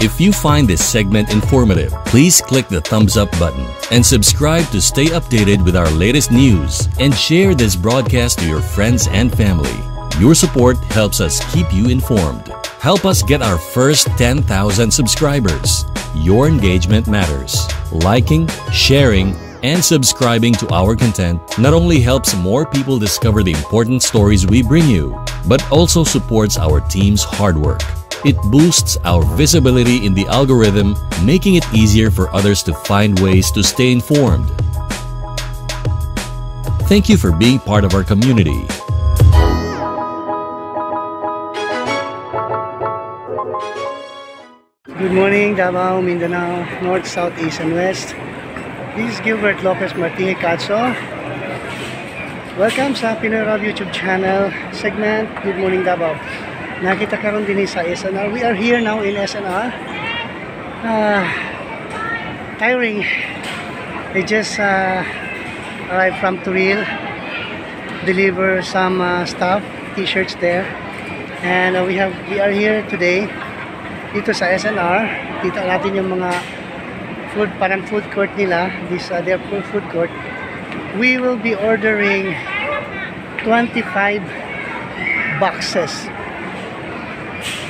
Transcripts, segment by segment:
If you find this segment informative, please click the thumbs up button and subscribe to stay updated with our latest news and share this broadcast to your friends and family. Your support helps us keep you informed. Help us get our first 10,000 subscribers. Your engagement matters. Liking, sharing, and subscribing to our content not only helps more people discover the important stories we bring you, but also supports our team's hard work. It boosts our visibility in the algorithm, making it easier for others to find ways to stay informed. Thank you for being part of our community. Good morning, Davao, Mindanao, North, South, East, and West. This is Gilbert Lopez Martini Katso. Welcome sa Pinoy Rob YouTube channel segment Good Morning Davao. Nakita karon din sa SNR. We are here now in SNR. Tiring. I just arrived from Toril. Deliver some stuff, t-shirts there. And we are here today dito sa SNR. Kita natin yung mga food, parang food court nila. This their food court. We will be ordering 25 boxes.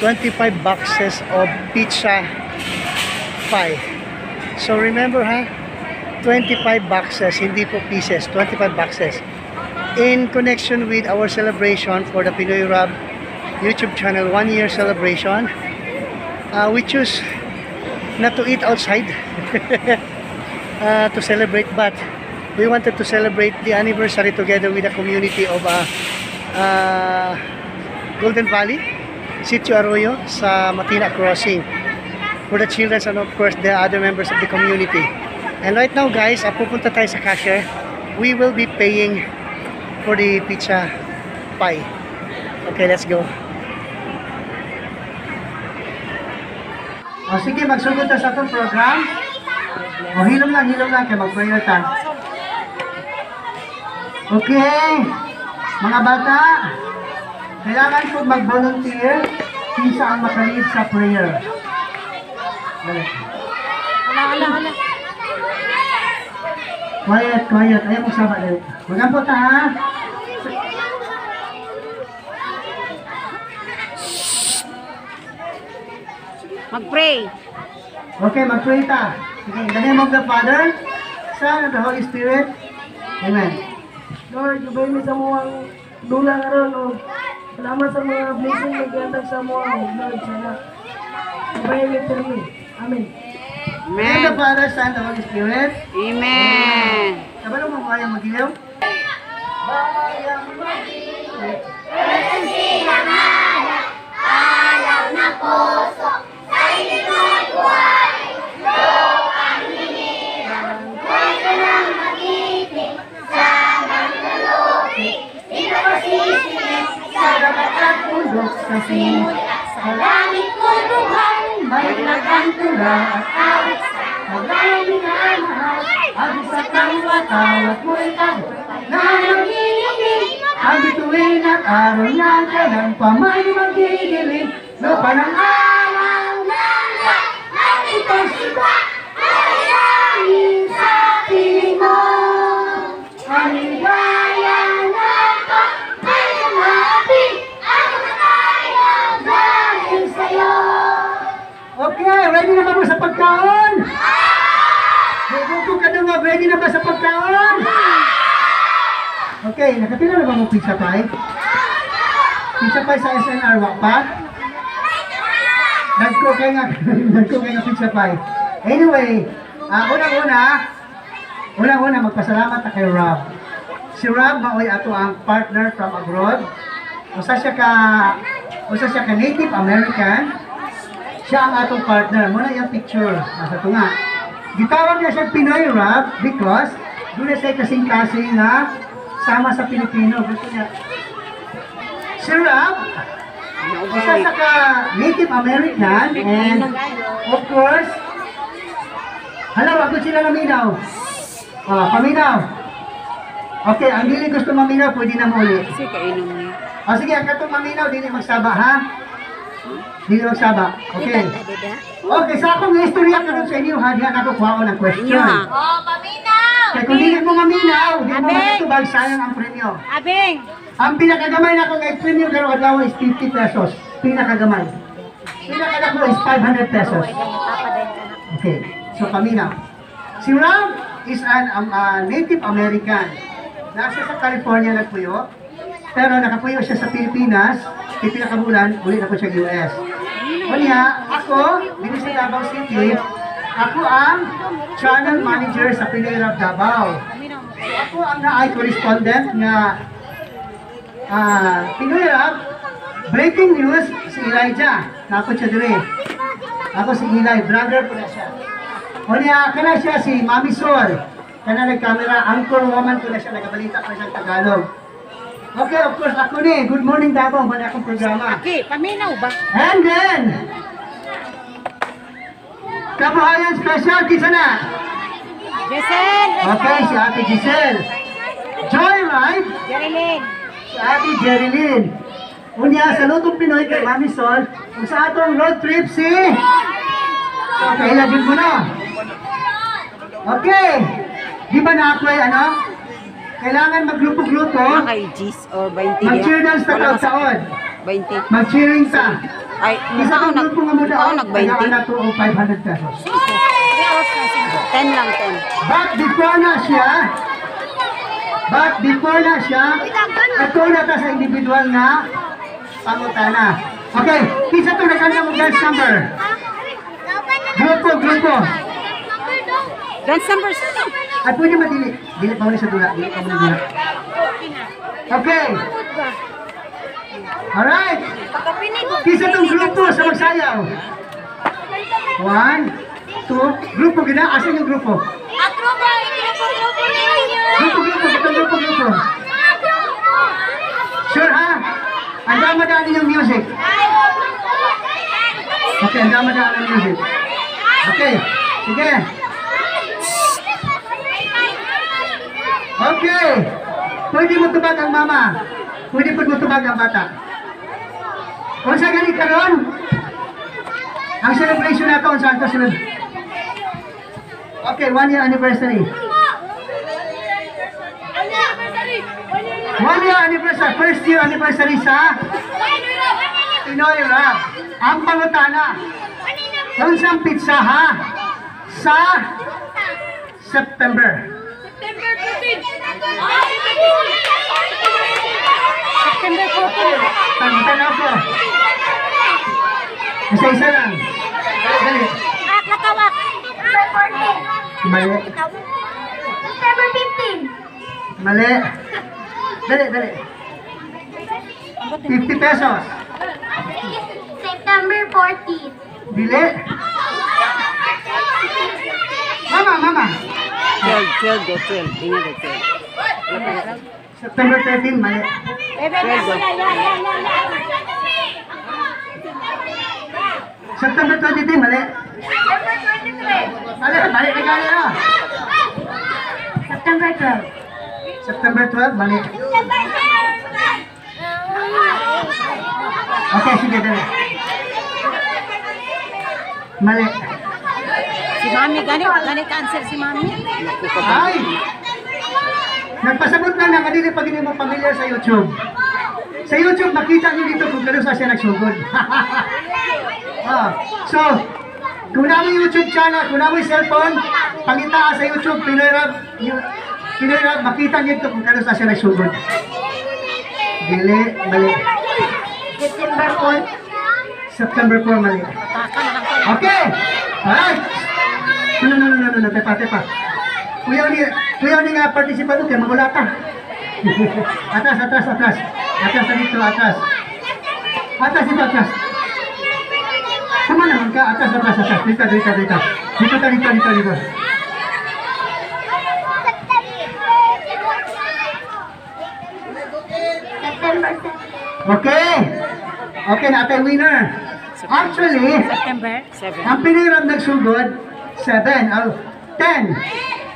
25 boxes of pizza pie. So remember ha, 25 boxes, hindi po pieces, 25 boxes. In connection with our celebration for the Pinoy Rob YouTube channel 1 year celebration, we choose not to eat outside to celebrate, but we wanted to celebrate the anniversary together with the community of Golden Valley, Sitio Arroyo sa Matina Crossing, for the children and of course the other members of the community. And right now guys, pupunta tayo sa cashier. We will be paying for the pizza pie. Okay, let's go. O sige, magsugod ta sa atong program. O hilom lang kay mag-prayer ta. Okay, mga bata, kailangan ko mag-volunteer kinsa ang makalid sa prayer. Dali. Hala, hala, hala. Quiet, quiet. Ayaw mo sama dali. Magampo ta ha. Mag-pray. Okay, mag-pray ta. Sige, in the name of the Father, Son, and the Holy Spirit. Amen. Lord, gabay mi sa muang dula karon og salamat sa mga blessing na gihatag sa mo, Lord, sana gabay mi pirmi. Amen. In the name of the Father, Son, and the Holy Spirit. Amen. Kabalo mo bayang magiliw? Bayang magiliw. Sa langit ko'y buhay, may nagkantura at awit sa marami na mahal. Ang sa tawat mo'y tago na nanginginig. Ang bituin at araw ng kailan pa may magigiling. Lupa ng araw ng natin pagsiba ay langit sa piling mo. Ang ligaya na ito ay lumapit. Okay, ready na ba mo sa pagkaon? Gugugo ka na nga, ready na ba sa pagkaon? Okay, nakapila na ba mo pizza pie? Pizza pie sa SNR, wa pa? Nagko kay nga pizza pie. Anyway, unang-una magpasalamat ta kay Rob. Si Rob maoy ato ang partner from abroad. Usa siya ka Native American. Siya ang atong partner. Muna yung picture. Nasa ito nga. Gitawag niya siya Pinoy Rob because doon na siya kasing-kasing na sama sa Pilipino. Gusto niya. Si Rob, isa sa ka Native American and of course, hala, wag sila naminaw. Oh, paminaw. Okay, ang dili gusto maminaw, pwede na muli. Kasi kainom niya. O sige, ang katong maminaw, dili magsaba ha. Dili magsaba. Okay. Okay, sa akong istorya karon sa inyo ha, diha nako kuhaon ang question. Inyo ha. Oh, paminaw! Kay kung dili mo maminaw, di mo Abeng. makatubag, sayang ang premyo. Abing! Ang pinakagamay na akong premyo karong adlaw is 50 pesos. Pinakagamay. Pinakadako is 500 pesos. Okay, so paminaw. Si Rob is an Native American. Nasa sa California nagpuyo, pero nakapuyo siya sa Pilipinas, pipila ka bulan, uli na po siya US. Unya, ako, dito sa Davao City, ako ang channel manager sa Pinoy Rap Davao. So, ako ang naay correspondent nga Pinoy Rap, breaking news, si Elijah. Nako siya dire. Ako si Eli, vlogger po na siya. Unya, kana siya si Mami Sol. Kana nag-camera, anchor woman ko na siya, nagabalita ko siya Tagalog. Okay, of course, ako ni. Good morning, Davao. Muna akong programa. Okay, paminaw ba? And then, Kabuhayan Special, kisa na? Giselle! Okay, si Ate Giselle. Joyride, Jerilyn! si Ate Jerilyn. Unya, sa Lutong Pinoy kay Mami Sol, kung sa atong road trip si... Okay, ilagin mo na. Okay. Di ba na ako ay ano? Kailangan maggrupo-grupo, Kay Gis or 20 mag-cheer dance na Wala ka sa taon. 20. Mag-cheering ta. Ay, Isa mukha kang nag grupo nga mo mukha daw, nag 20. tagaan na to og 500 pesos. 10 lang, 10. But before na siya, ito na ta sa individual na pangutana. Okay, kinsa to nagkanta mo dance number? Grupo, grupo. Dance number. Ay, pwede madili. Dili pa muna sa dula. Dili pa muna dula. Okay. Alright. Kinsa tong grupo sa magsayaw? One, two, grupo gina. Asan yung grupo? Grupo, grupo, grupo ninyo! Grupo, grupo, itong grupo, grupo. Sure ha? Ang dama-daan yung music. Okay, ang dama-daan ang music. Okay, sige. Okay. Pwede mo tubag ang mama. Pwede po mo tubag ang bata. Kung sa gani karon, ang celebration na to, ang saan to celebration? Okay, one year anniversary. One year anniversary, first year anniversary sa Pinoy Rap. Ang pangutana, unsang petsa ha? Sa September. September 14! September 14. Pangutana ko. Isa-isa lang. Dali, dali. Nakawak! Mali. September 15! Mali. Dali, dali. 50 pesos. September 14! Dili. Mama, mama. 12, 12, go 12. Ingat go 12. September 13, mali. 12 go. September 23, mali. September 23! Mali, mali na gali ah. September 12! September 12, mali. September 12! Okay, sige, dali. Mali. Si Mami, gani, gani ka-answer si Mami. Ay! Nagpasabot lang na kanina pag hindi mo familiar sa YouTube. Sa YouTube, makita niyo dito kung gano'n sa siya nagsugod. So, kung na YouTube channel, kung na cellphone, pangita sa YouTube, Pinoy Rap, Pinoy Rap, makita niyo dito kung gano'n sa siya nagsugod. Dili, mali. September 4! September 4, mali. Okay! Alright! No, no, no, no, no, no, tepa, tepa. Kuya ni nga participant kay magula ka. Atras, atras, atras. Atras na dito, atras. Atras dito, atras. Sama naman ka, atras, atras, atras. Dito, dito, dito. Dito, dito, dito, dito. September 7! Okay! Okay, natin winner. Actually, September 7. ang Pinoy Rap nagsugod, 7, oh, 10.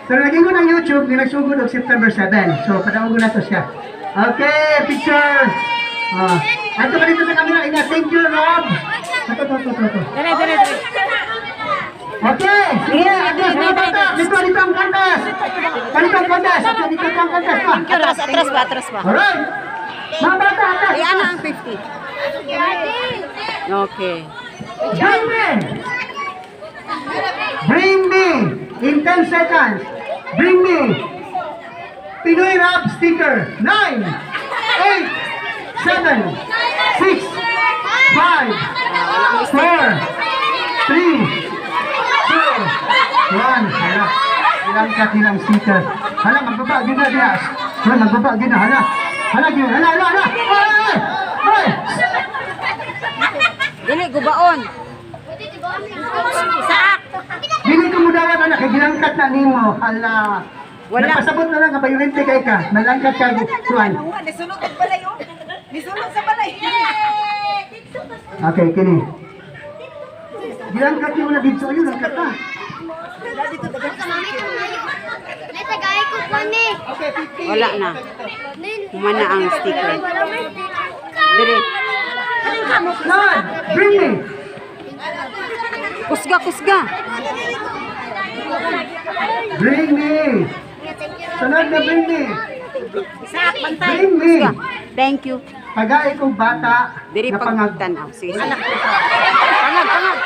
Pero naging ko ng YouTube, yung nagsugod og September 7. So, padaog na to siya. Okay, picture! Ah, ato ka dito sa camera. Ina, thank you, Rob. Ato, ato, ato, ato. Dali, dali, dali. Okay, sige, atras mga bata. Dito, dito ang contest. Dito ang contest. Dito, dito ang contest. Ah. Atras, atras ba, atras ba? Alright. Mga bata, atras. Ay, ana ang 50. Okay. Bring me. Bring me. In 10 seconds. Bring me. Pinoy Rap sticker. 9, 8, 7, 6, 5, 4, 3, 2, 1. Hala. Ilang ka ilang sticker. Hala, magbaba, gina, diha. Hala, magbaba, gina, hala. Hala, gina, hala, hala, hala. Ay, ay, ay. Dili, gubaon. Saak. Dili ko mo dawat anak, kay gilangkat na nimo. Hala. Wala. Nagpasabot na lang ka bayolente kay ka. Nalangkat ka kuan. Nisulod ang balay oh. Nisulod sa balay. Okay, kini. Gilangkat nimo na dito ayun langkat ta. May tagay ko pa ni. Okay, 50. Wala na. Humana ang sticker. Dili. Lord, bring me. Kusga, kusga. Bring me. Sunod na bring me. Saak, bantay. Bring me. Kusga. Thank you. Tagay kong bata Diri na pangag. pag tanaw. Sige, sige. Pangag, pangag.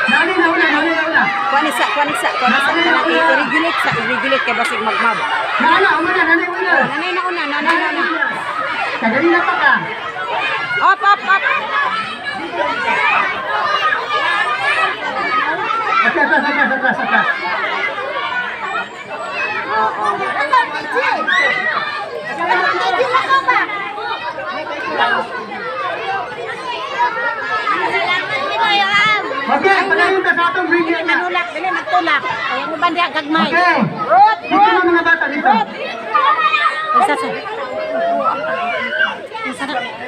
Nani na una, nani na una. Kuan isa, kuan isa, kuan isa. Kanang i-regulate sa, i-regulate kay basig magmab. Nana, una, nani una. Nanay na una, nanay na una. Kagali na pa ka. Up, up, up. Okay, atras, atras, atras, atras. Oo. Salamat Pinoy Ram. Okay, padayon ta sa atong bring me na. Manulak, dili magtulak. Kaya mo ba diha gagmay? Okay. Dito na mga bata dito. Isa sa.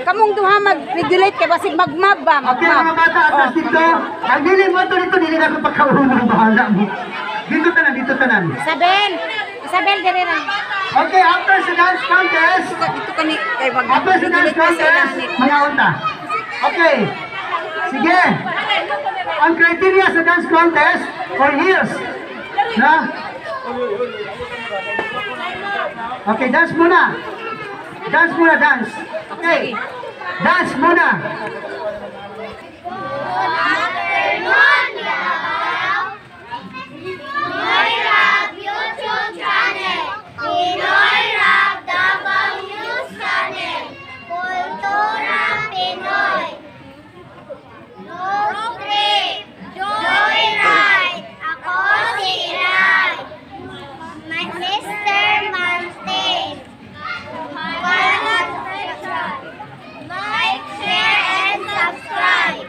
Kamong duha mag-regulate kay basig magmab ba, Okay, magmab. mga bata, atras dito. Ang dili mo ito dito, dili na ako pagkauna, bahala mo. Dito tanan, dito tanan. Isabel. Isabel diri ra. Okay, after sa dance contest, Dito ka ni kay mag after sa dance regulate ka sa contest, ilanit. mayaon ta. Okay. Sige. Ang criteria sa dance contest for heels. Na? Okay, dance muna. Dance muna, dance. Okay. Dance muna. Good afternoon, Davao. Pinoy Rap YouTube channel. Pinoy Rap Davao News Channel. Kultura Pinoy. Road trip. Joyride. Ako si Iray. Mr. Mountain. Like, share, and subscribe.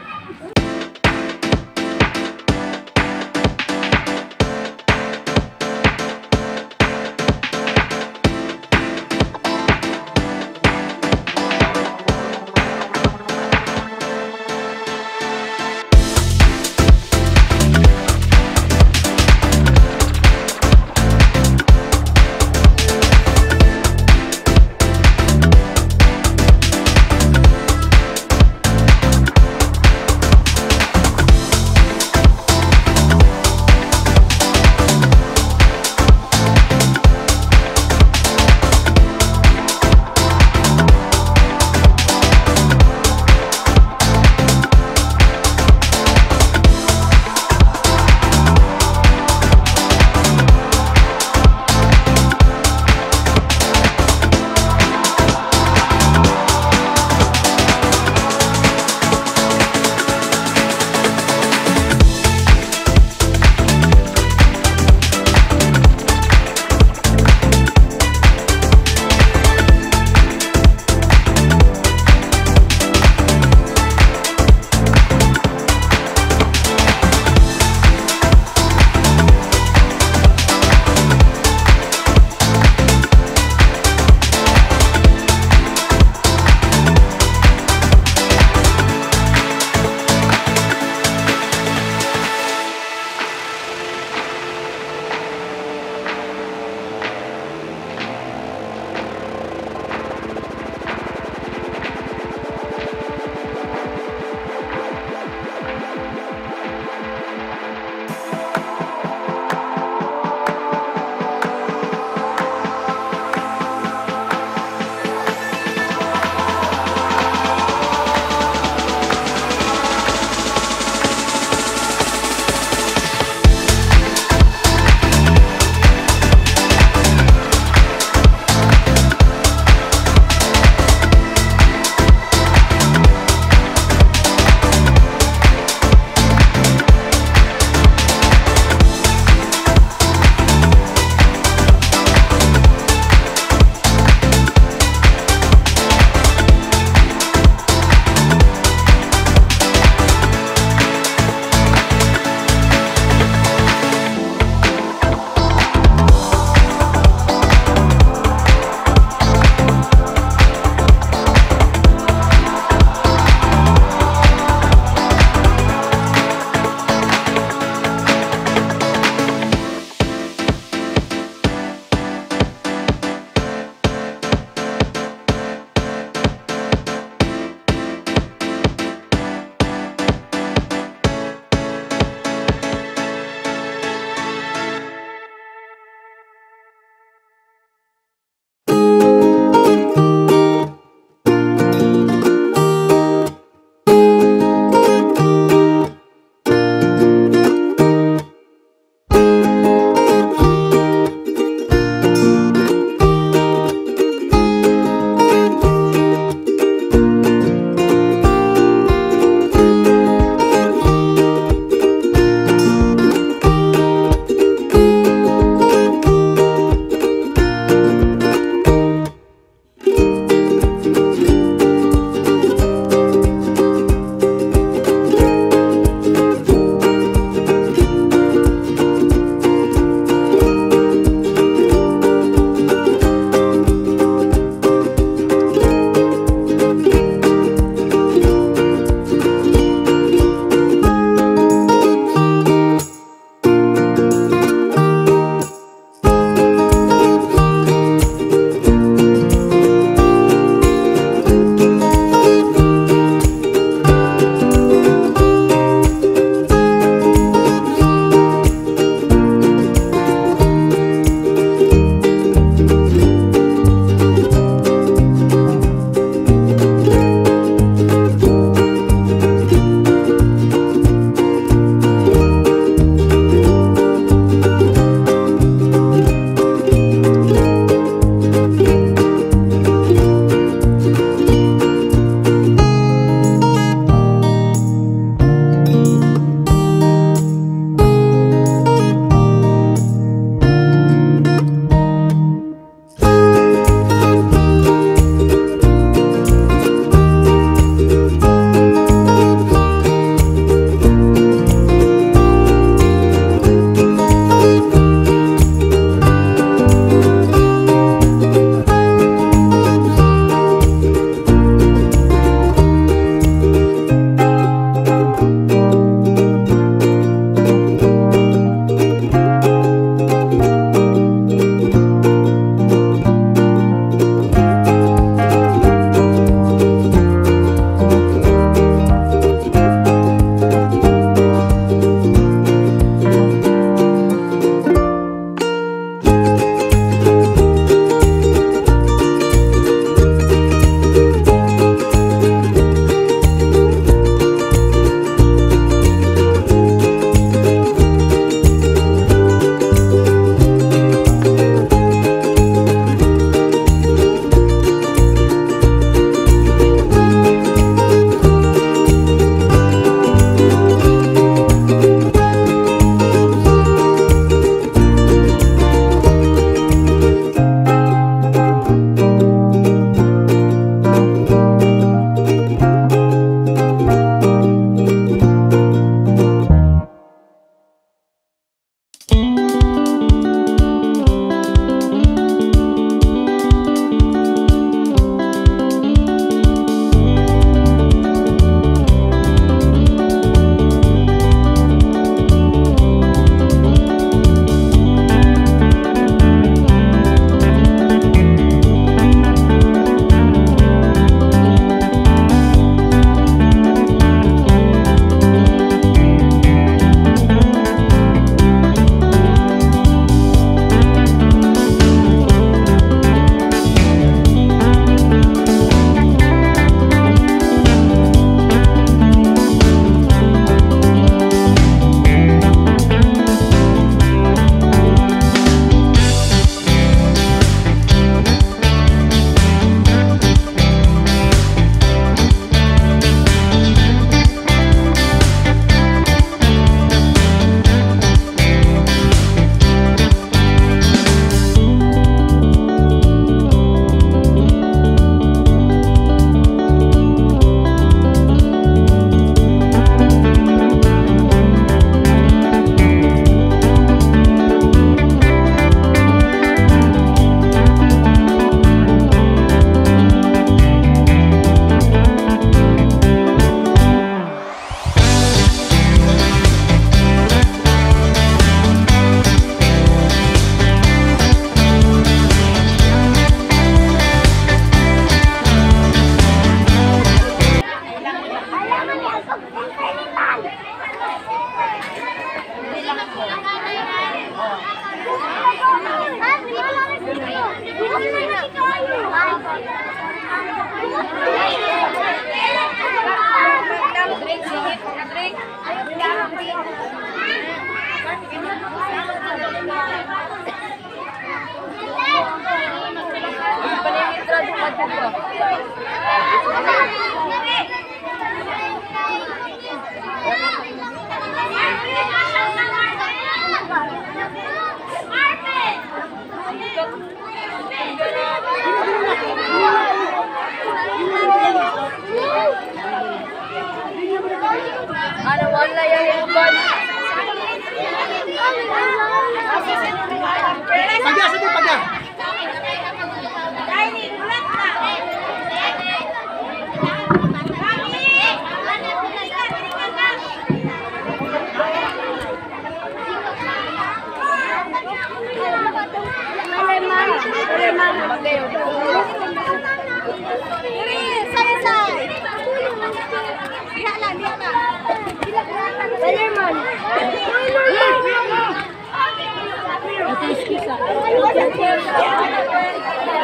Pagya, sige, pagya.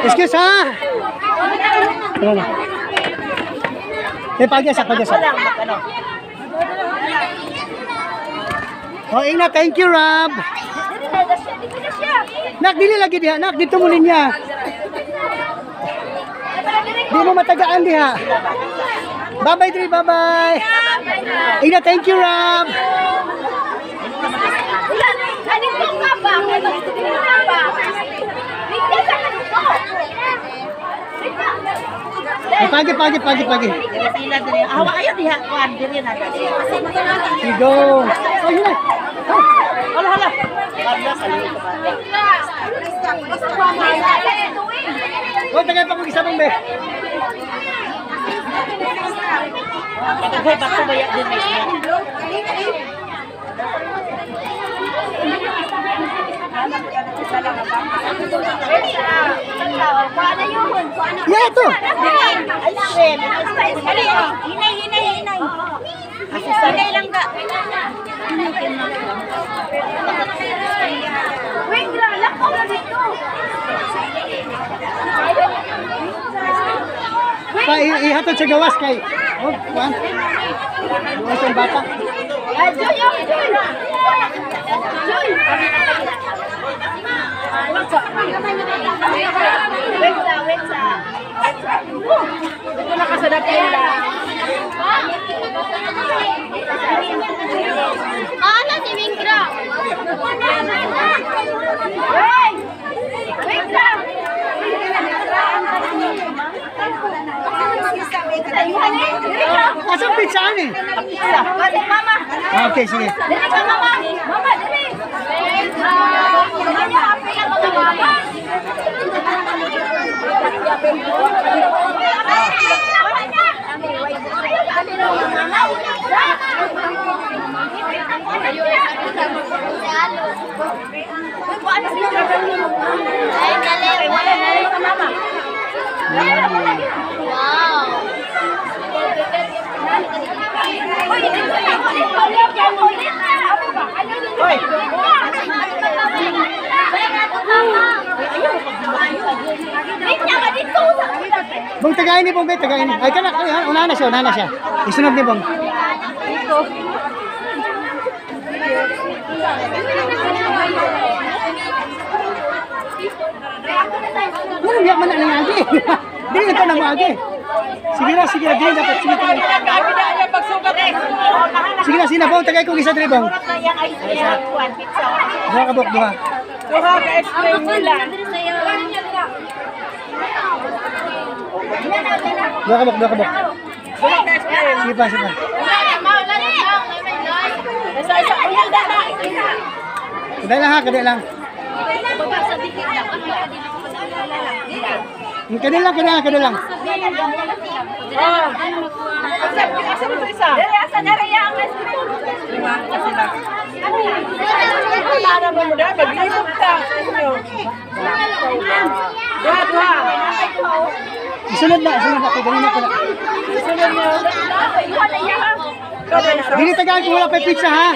Excuse ha. Tara na. Eh, pagya sa, pagya sa. Oh, Ina, thank you, Rob. Nak, dili lagi diha. Nak, dito mo linya. Di mo matagaan diha. Bye-bye, Dre. Bye-bye. Ina, thank you, Rob. Pagi, pagi, pagi, pagi. Awa ayo diha kuan diri na. Go. Oh, yun na. Hala hala. Oh, tagay pa kong isa mong be. Tagay pa ko bayak din eh. Yeah, ito. Hinay, hinay, hinay. Hinay lang ka. Wait, lakaw na dito. Pa, ihatod sa gawas kay. Oh, kuan. Gawas ang bata. Joy, Joy. Joy. Wait sa, wait sa. Dito na ka sa dakila. Ano si Wingra? Hey! Wingra! Asan pizza ani? Pizza. Mama. Okay, sige. Dili ka, mama. Mama, dili. Hoy. Bong, tagayin ni Bong, be, tagayin ni. Ay, kana, ay, una na siya, una na siya. Isunod ni Bong. Ano biyak man na nang agi? Dili na na mo agi. Sige na, sige na, dili dapat sige tagay. Sige na, sige na, Bong, tagay kong isa diri, Bong. Duha ka, Bok, duha. Duha ka explain nila. Duha ka, Bok, duha ka, Bok. Sige pa, sige pa. Kadali lang ha, kadali lang. Kadali lang, kadali lang, kadali lang. Isunod na, isunod na. Kaya ganun na pala. Dili tagaan kung wala pa pizza ha.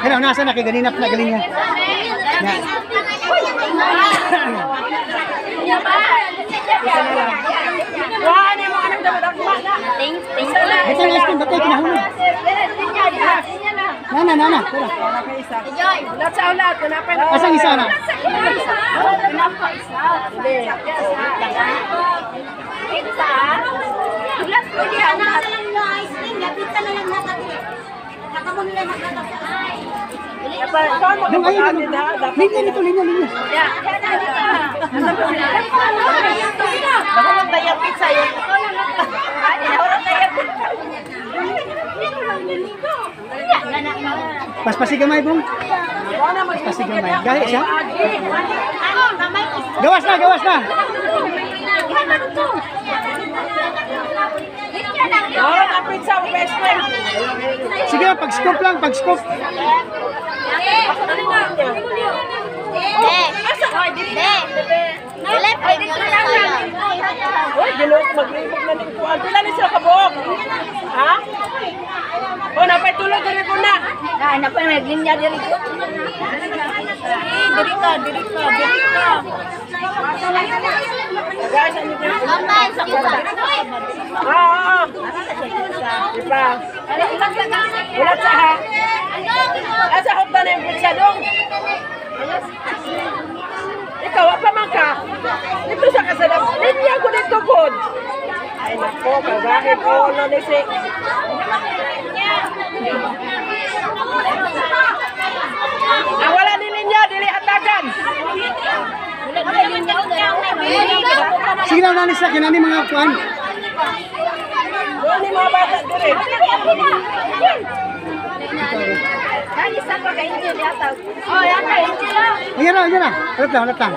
Kaya nasa na kay ganina pa galing niya. Ito ang ice cream, batay kinahulog. Nana, nana. Ulat sa ulat. Asang isa na? Pizza. Ulat ko diya. Ice cream. Pizza na lang nakatili. Nakamon nila nakatili. Nung ayun, linya nito, linya, linya. Nahulog na yung pizza yun. Nahulog na yung pizza. Paspasi gamay, Bong. Paspasi gamay. Gahi siya. Gawas na, gawas na. Nahulog ang pizza o best friend. Sige, pag-scoop lang, pag-scoop. Uy, gilok, maglibog na ning kuwan. Pila ni sila kabuok? Ha? O, napay tulog diri ko na. Na, napay may linya diri ko. Diri ka, diri ka, diri ka. Guys, ano diri? Ah, ah. Diba? Ulat sa ha? Asa hugta na yung pizza dong? Ikaw, apa man ka? Dito sa kasadap. Linya ko dito, God. Ay, nako, kagahin ko. Ano ni si... Ang wala ni linya, dili hatagan. Sige lang, nanis na, kinani mga kuan. Doon ni mga bata diri. Ayan na, ayan na. Ulat lang, ulat lang.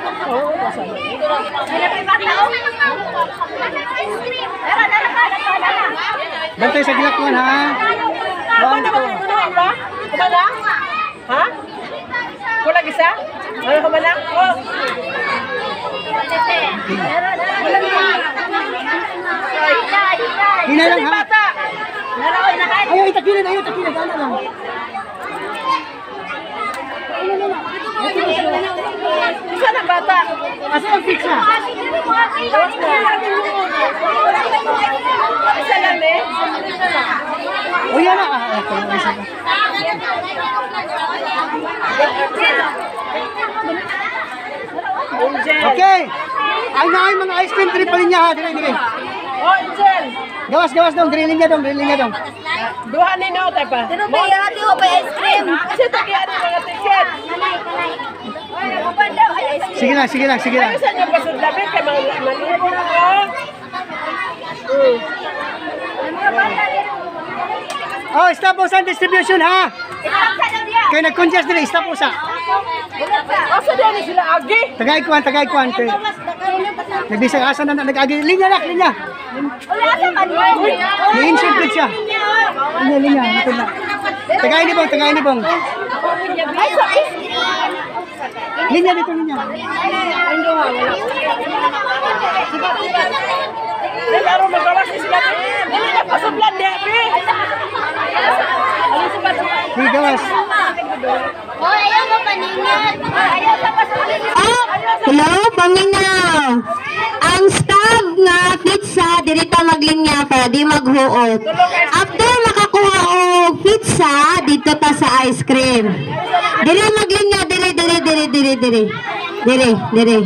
Bantay sa gilakuan, ha? Ako One, na two. magtunuan ba? Kumana? Ha? Kulang isa? Ano kumana? Oh. Hina lang, ha? Bata! Ayaw, itakilid, ayaw, itakilid. Ano lang. Isa ng bata. Asa ang pizza? Isa lang eh. O yan na. Ah, okay, isa pa. Angel. Okay. Ay na ay mga ice cream diri pa linya ha, diri diri. Oh, Angel. Gawas gawas dong, diri linya dong, diri linya dong. Duha ni no, tayo pa. Ice cream. Kasi tagian ni mga ticket. Sige lang, sige lang, sige lang. Ayaw sa inyo pasudlabit kay mga malibog ko. Oh, stop po sa distribution ha. Kay nag-congest diri, stop po sa. Asa diyan ni sila agi? Tagay kuan, tagay kuan kay. Nagbisag asa na nag-agi linya lang, linya. Ni-insert siya. Linya, linya, ito na. Tagay ni bong, tagay ni bong. Linya dito, linya. Dili aron magawas ni sila. Dili na pasudlan niya, bi. Sige, gawas. Hoy, ayaw mo paningat. Ayaw sa pasukin. Hello, paminaw. Ang staff nga pizza dirita maglinya para di maghuot. After makakuha og pizza dito ta sa ice cream. Diri maglinya diri diri diri diri diri. Diri diri.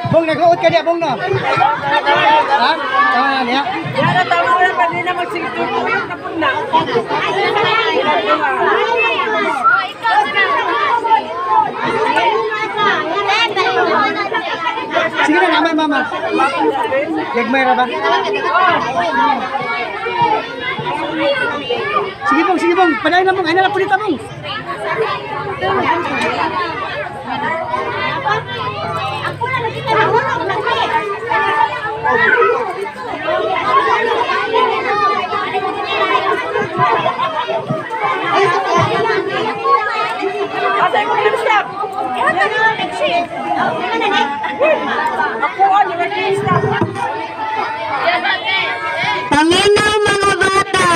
Bong, nag-uot ka niya, Bong, no? Ha? Tama na niya? Yara tama na pa din na magsigtutuyok na pud na. Sige na, naman, mama. Gagmay ra ba? Sige, Bong, sige, Bong. Padayon na, Bong. Ay na lang, pulita, Bong. Asa imong stop? Ako ano yung stop. Paminaw mga bata.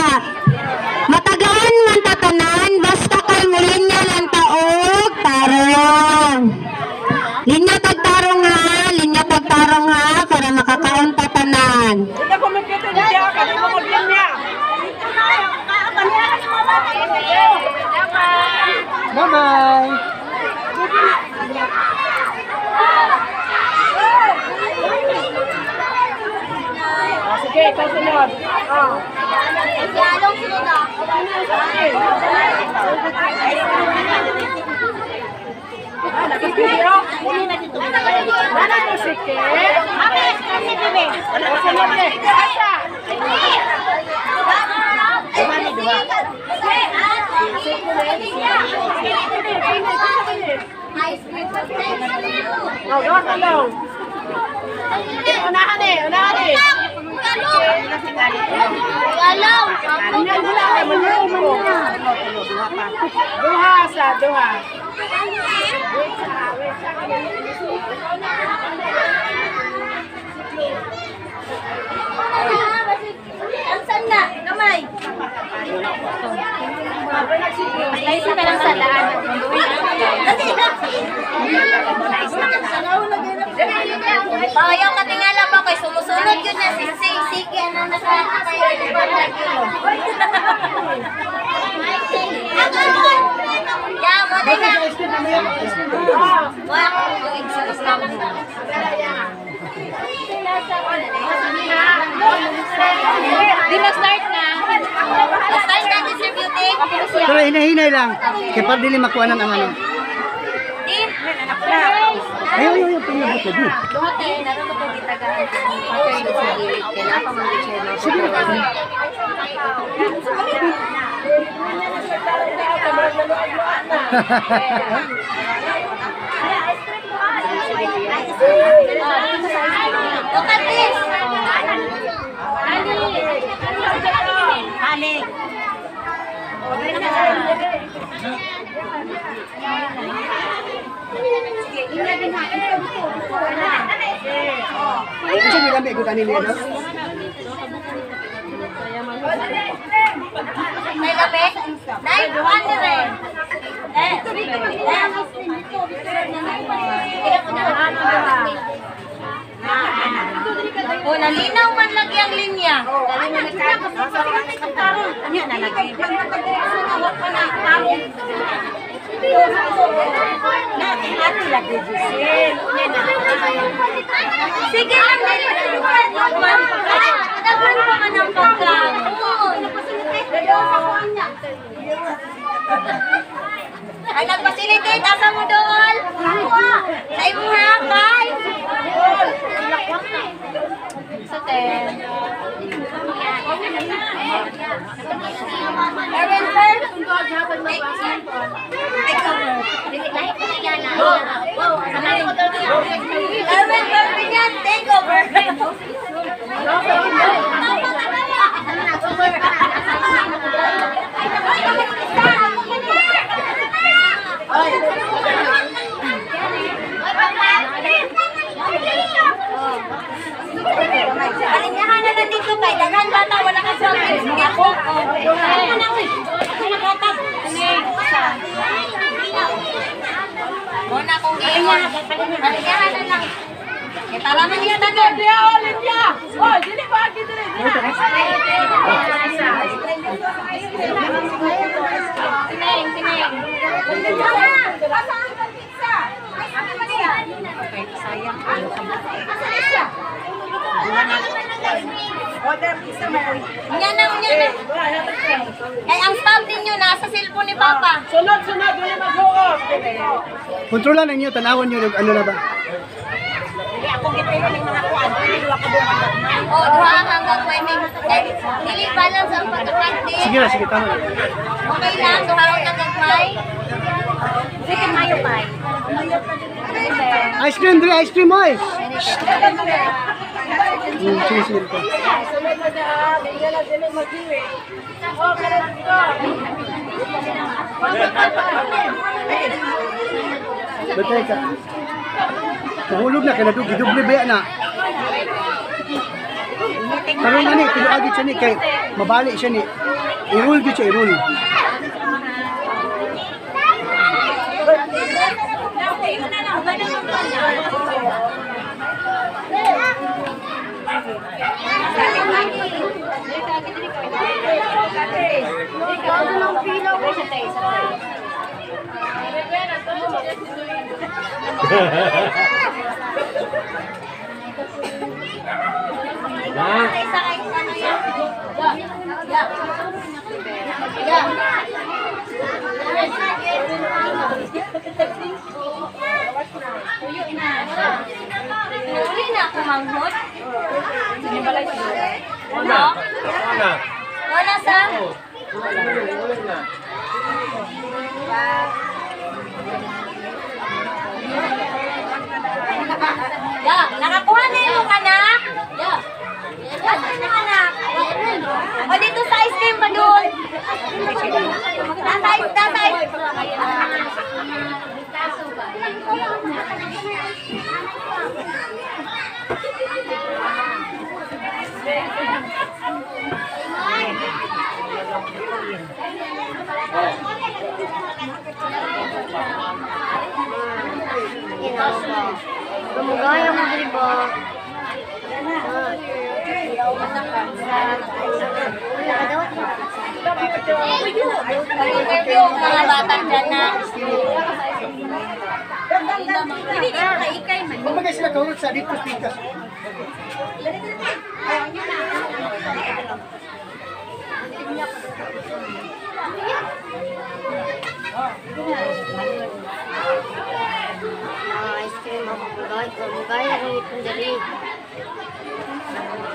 Matagaan man tatanan basta kay mulinya lang taog tarong. Linya tag tarong ha, linya tag tarong ha para makakaon tatanan. Hindi ko magkita niya, kani mo maglinya. Ikaw sunod. Oh. Yalong sunod ah. Unahan eh, unahan eh. Duha sa duha. Ang na, gamay. Laisa ka lang sa daan. Payaw ka tingala pa kay sumusunod yun na si Sige na nakakatayo. Ya, mo na na. Wala akong tuig sa Di mag-start na. Start na distributing. Pero hinahinay lang. Kaya para dili makuha ng ang ano. Di. Ay, ay, ay, pinabot lagi. Duha kay naroon ko gitagaan. Kailangan pa mag-share. Sige. Look at this. Hali. Kasi may lamig ko kanina, no? May labi? Nay, buwan ni rin. Eh, Oh, nalinaw man lagi ang linya. Sige lang, dali. Daghan pa man ang pagkaon. Ay, nagpasilitate. Asa mo dool? Sa imong hakay. Sa ten. Erwin, sir. Take over. Erwin, Perpignan, take over. Palinyahan na lang dito kay daghan bata wala ka sa sige ako. Ako nakatag. Muna kong giingon. Palinyahan na lang. Kay para man niya tanan. Linya, oh, linya. Oh, dili ba dili Sineng, sineng. Unya na, unya na. Kay ang stop ninyo nasa cellphone ni Papa. Sunod, sunod, wala mag-huot. Kontrolan ninyo, tanawan nyo, ano na ba? Oh, duha ang gagmay may dili balance ang pagkakante. Sige na, sige, tama na. Okay lang, duha ang gagmay. Sige, mayo pa. Ice cream, dre, ice cream, oy! Sige, sige. Sunod na na, linya na dili mag-iwi. Oh, karon dito. Batay ka. Mahulog na, kaya giduble ba na? Karon na ni, tinuagi siya ni, kay mabali siya ni. I-roll gyud siya, i-roll. Isa kay Nuli na ako manghod. No? Wala sa? Ya, nakakuha na yung anak. Ya. Asa na anak? O dito sa ice cream pa doon. Nasa ice, nasa ice. Gumagaya mo diri ba? Interview mga bata dyan na. Hindi ka kaikay man. Kumbaga sila kaulot sa dito pikas. Ice cream ako. Gumagaya ko itong diri.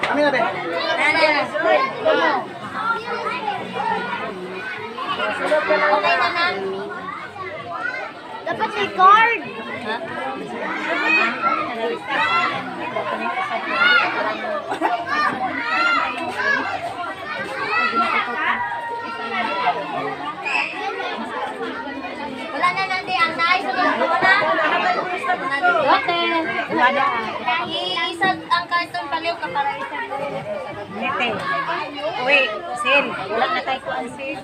Kami na be. Okay na na. Dapat may card. Wala na nandi ang naay sa mga wala. Dote. Isa ang karton paliw ka para isa. Nete. Uy, Sil. Wala na tayo kuan, Sil.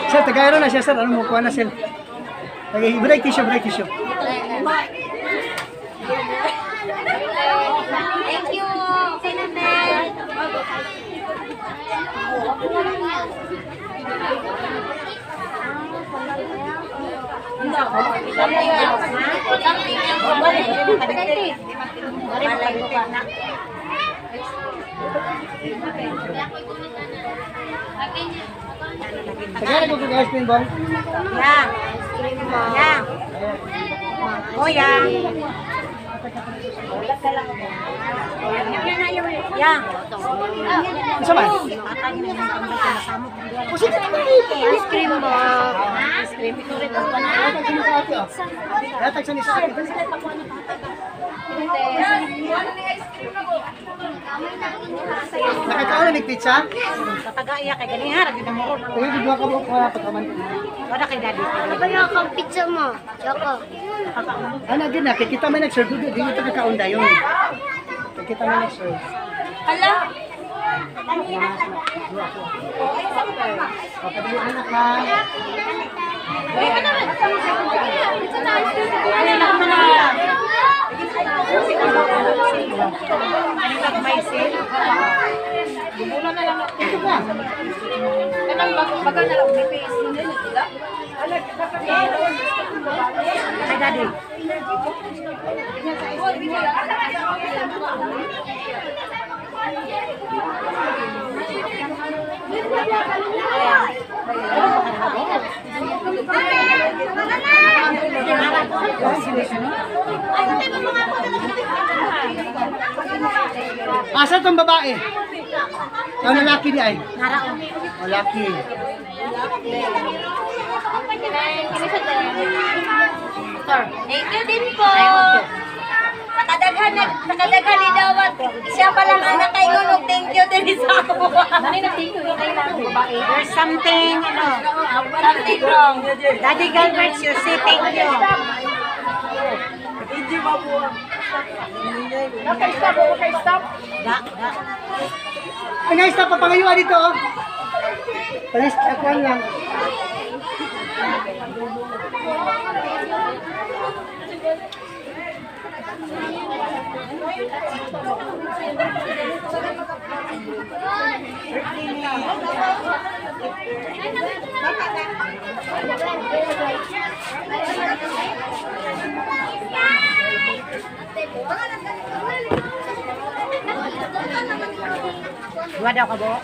Sir, tagayro na siya, sir. Ano mo, kuha na, sir. Break tissue, break tissue. Thank you. Cinnamon. Something else. Something else. Tagayro ko kung ice cream ball. Ya. Ya. Kuya. Ya. Isa ba? Ice cream ba? Ice cream. Latag sa ni sa ate. Nakakaon na ni pizza? Patagaya kay ganiha ra gyud mo. Kaya di ba ka mo pagkaman? Wala kay daddy. Ano ba yung pizza mo? Choco. Ana gid na kay kita may nag-serve dito, di ito kakaon dayon. Kay kita may nag-serve. Hala. Papadali anak ha. Ito ba? Kay daddy. Asa tong babae? Ang lalaki di ay? Lalaki. Thank you din po. Kadaghan na kadaghan ni dawat. Siya pa lang ang nakaingon og thank you diri sa ako. There's something, ano, Something wrong. Daddy Gilbert, you say thank you. Pinay-stop pa pangayuan dito, oh. Pinay-stop lang. Dua daw ka bo?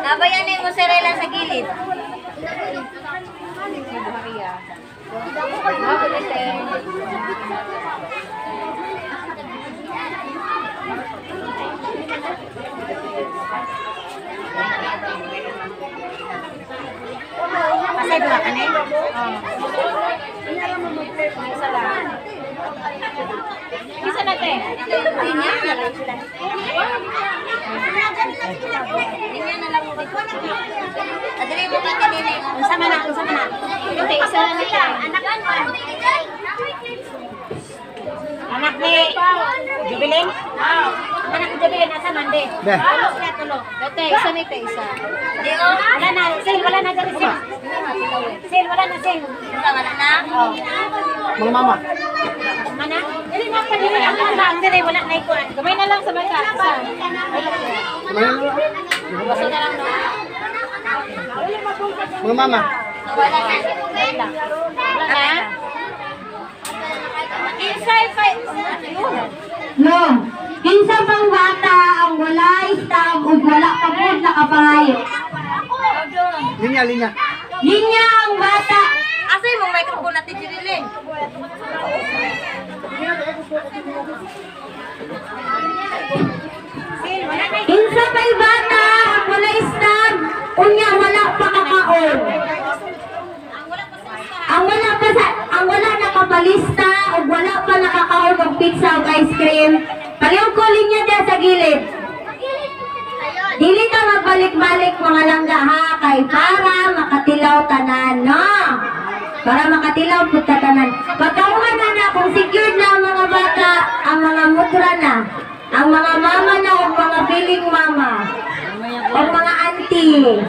Nabayan na yung mozzarella sa gilid. Pasay duha ka ni? Isa na te. Linya na lang. Linya na lang. Adri mo ka kanina. Unsa man na, unsa man na? Ate, isa na nila. Anak Anak ni Jubilin? Anak ni Jubilin, asa man de? Be. Tulo sila, tulo. Ate, isa ni te, isa. Di oh. Wala na, Sil, wala na dali, Sil. Sil, wala na, Sil. Wala na. Mga mama. Mana? Dili na pa dili ang mga ang dili wala na ikuan. Gamay na lang sa bata. Isa. Mga mama. Wala na. Wala na. Inside five. No. Kinsa pang bata ang wala stab ug wala pa pud nakapangayo. Linya, linya. Linya ang bata. Asa yung microphone natin, Jirilin? Kinsa pa'y bata ang wala stab unya wala pa kakaon. Ang wala pa sa ang wala nakapalista ug wala pa nakakaon og pizza ug ice cream, palihog ko linya diha sa gilid. Dili ta magbalik-balik mga langga ha kay para makatilaw tanan, no? Para makatilaw pud ta tanan. Pagkauman na na kung secured na ang mga bata, ang mga mudra na, ang mga mama na o mga feeling mama, o mga auntie.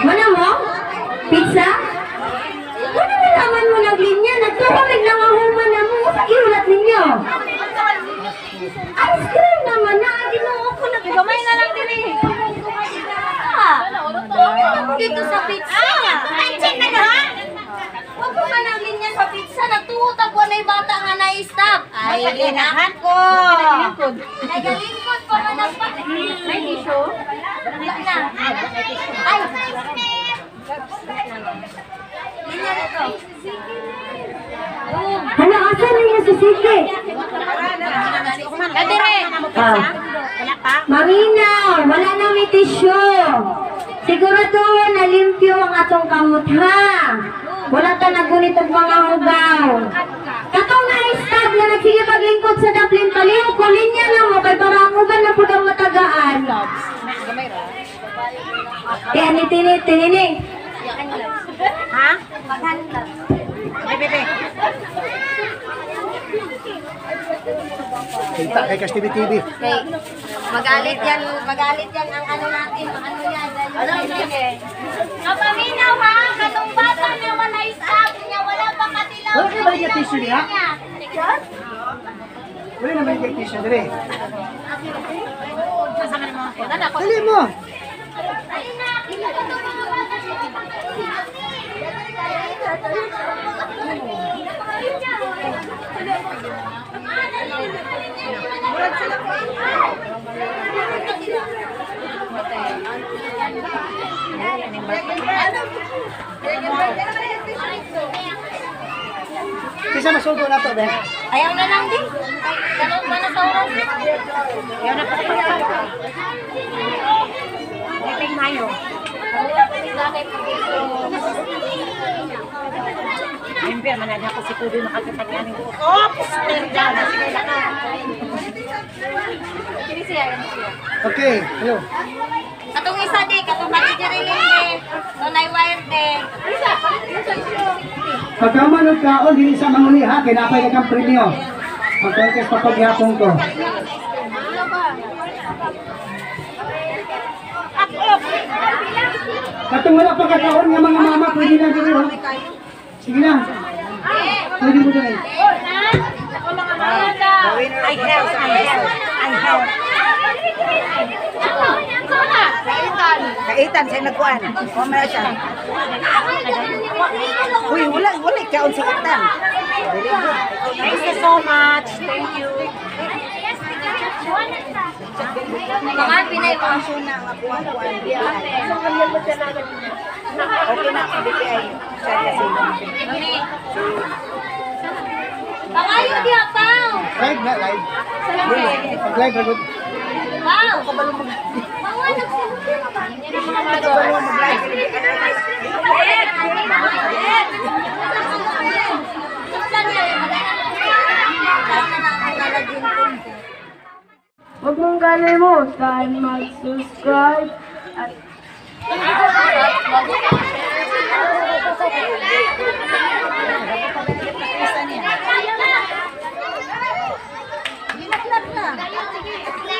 Mana mo? Pizza? Ano nalaman mo naglinya? Nagkakamig lang ang human na mo. Sa gihulat ninyo? Ice cream naman na. Ginoo ko na. Gamay na lang din eh. Dito sa pizza. Ay, na ha? Huwag ko man ang linya sa pizza. Nagtuhutag ko na yung bata nga na-stop. Ay, ginahan ko. Nagalingkod pa man ang pa. May tissue? Wala na. Ay! Linya na to. Ano, asa ninyo si Siki? Kadire! Ah. Wala pa? Maminaw, wala na may tissue. Sigurado na limpyo ang atong kamot ha. Wala ta nagunit og mga hugaw. Katong na-stab na nagsige paglingkod sa daplin palihog ko linya lang mo kay para ang uban na pud ang matagaan. Kaya ni tini tini. Ha? Bebe, bebe. Kita kay Kas TV TV. Okay. Magalit yan, magalit yan ang ano natin, ano yan. Ano yan? Kapaminaw ha, katong bata na wala stop niya, wala pa katilaw. Wala kayo balik yung tissue niya? Wala na balik yung tissue dire. Dali mo. Dali na, katong mga bata siya. Kisa masugo na to, be. Ayaw na lang din. Ganun ba na sa oras? Ayaw na pa. Bebe, mayo. Limper man na ako si Kubi makakita niya ning Oops! Terda na sige lang. Okay, hello. Katong isa di, katong manager de, dunay wire de. Pagkaman og kaon dili sa manguli ha, kay napay ka kang premyo. Mag-contest pa pagyapon ko. Katong wala pa kakaon nga mga mama, pwede na diri oh. Sige na. Pwede mo diri. I help, I help, I help. Kaitan siya nagkuan. Kumara siya. Uy, wala wala kaon si Itan. Very good. Thank you so much. Thank you. Mga pinay mo. Okay na, BPI. Siya kasi. Pangayo diha pao. Live na, live. Live, live. Pao. Bawa Huwag mong kalimutan mag-subscribe at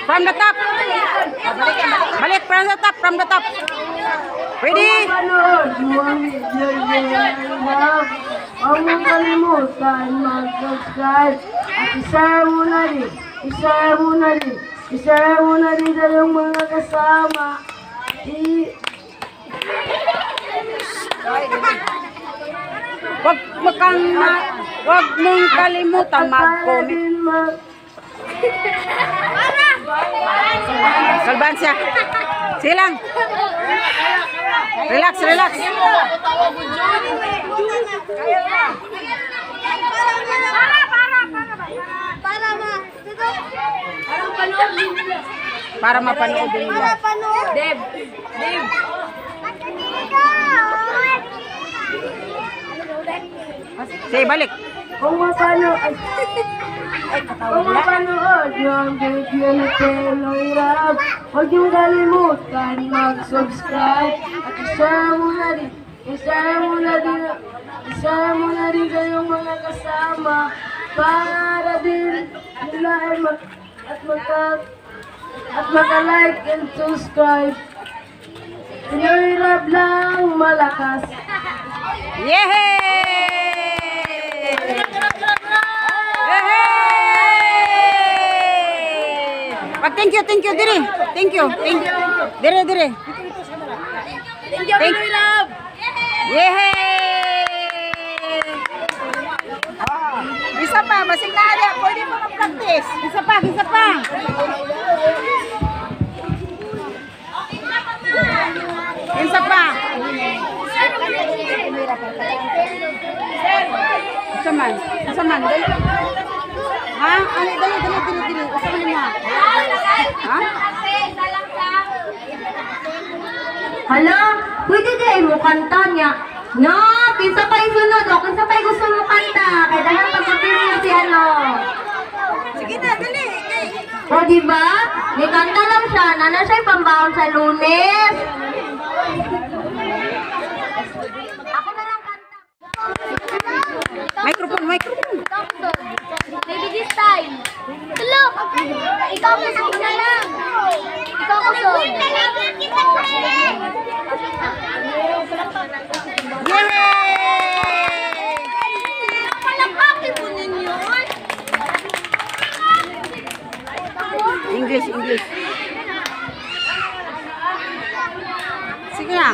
From the top. Balik from the top, from the top. Ready? Mapanood mo ang video ni Love. Huwag mong kalimutan mag-subscribe at i-share mo na rin, i-share mo na rin, i-share mo na rin sa iyong mga kasama. Wag mong kalimutan At para mag-comment. din mag Kalban siya. Sige lang. Relax, relax. Para mapanood din nila. Deb. Deb. Sige, balik. Kung mapanood, kung mapanood nyo ang video ni Pinoy Rap, huwag niyong kalimutan mag-subscribe at i-share mo na rin, i-share mo na rin, i-share mo na rin sa iyong mga kasama para din nila ay mag, at maka, at maka-like and subscribe. Pinoy Rap lang malakas. Yehey! Yehey! Pag thank you, dire. Thank you, thank you. Dire, dire. Thank you, Pinoy Love. Yehey! Isa pa, basig na ada. Pwede pa mag-practice. Isa pa, isa pa. Isa pa. Isa man. Isa man. Dali. Ha? Ano, dali, dali, dali, dali. Isa man mo. Ha? Hala, pwede din mo kanta niya. No, kinsa pa isunod o kinsa pa gusto mo kanta. Kay dahil pagpapirmi si ano. Sige na, dali. O di ba? Ni kanta lang siya, nana siya pambaon sa Lunes. Ako na lang kanta. Microphone, microphone. Maybe this time. Look! Ikaw kusog na lang. Ikaw kusog. Yehey! Palakpakin po ninyo. English, English. Sige na.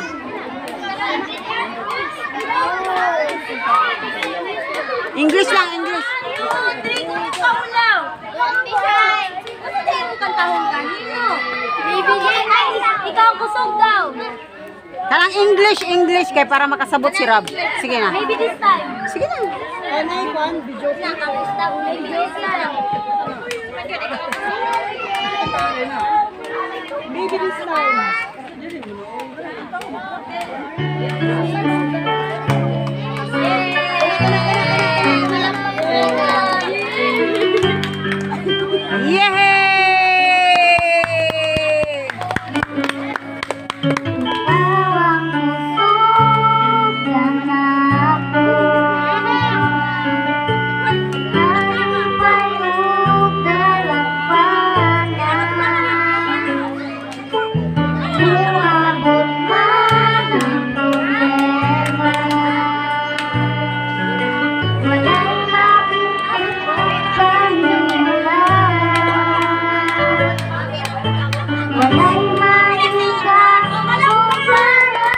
English lang, English. 2, 3, kung kaulaw. Don't be shy. Ano tayo mo kantahon kanino? Baby, ikaw ang kusog daw. Kanang English, English kay para makasabot si Rob. Sige na. Maybe this time. Sige na. Maybe this time. Maybe this time. Yay! Awang busog ka na ako. Ang payong dalagpanan. Umabot man ang problema, wala'y makikipagpanula. Wala'y maikakumpara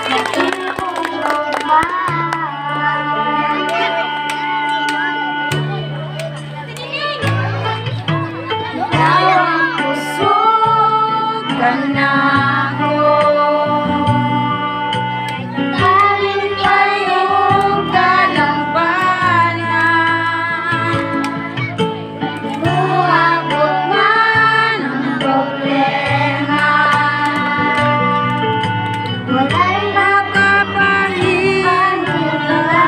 sa imong gugma. Ikaw ang kusog kanako, Kalipay ug dalampanan. Muabot man ang problema, wala'y makapahinula.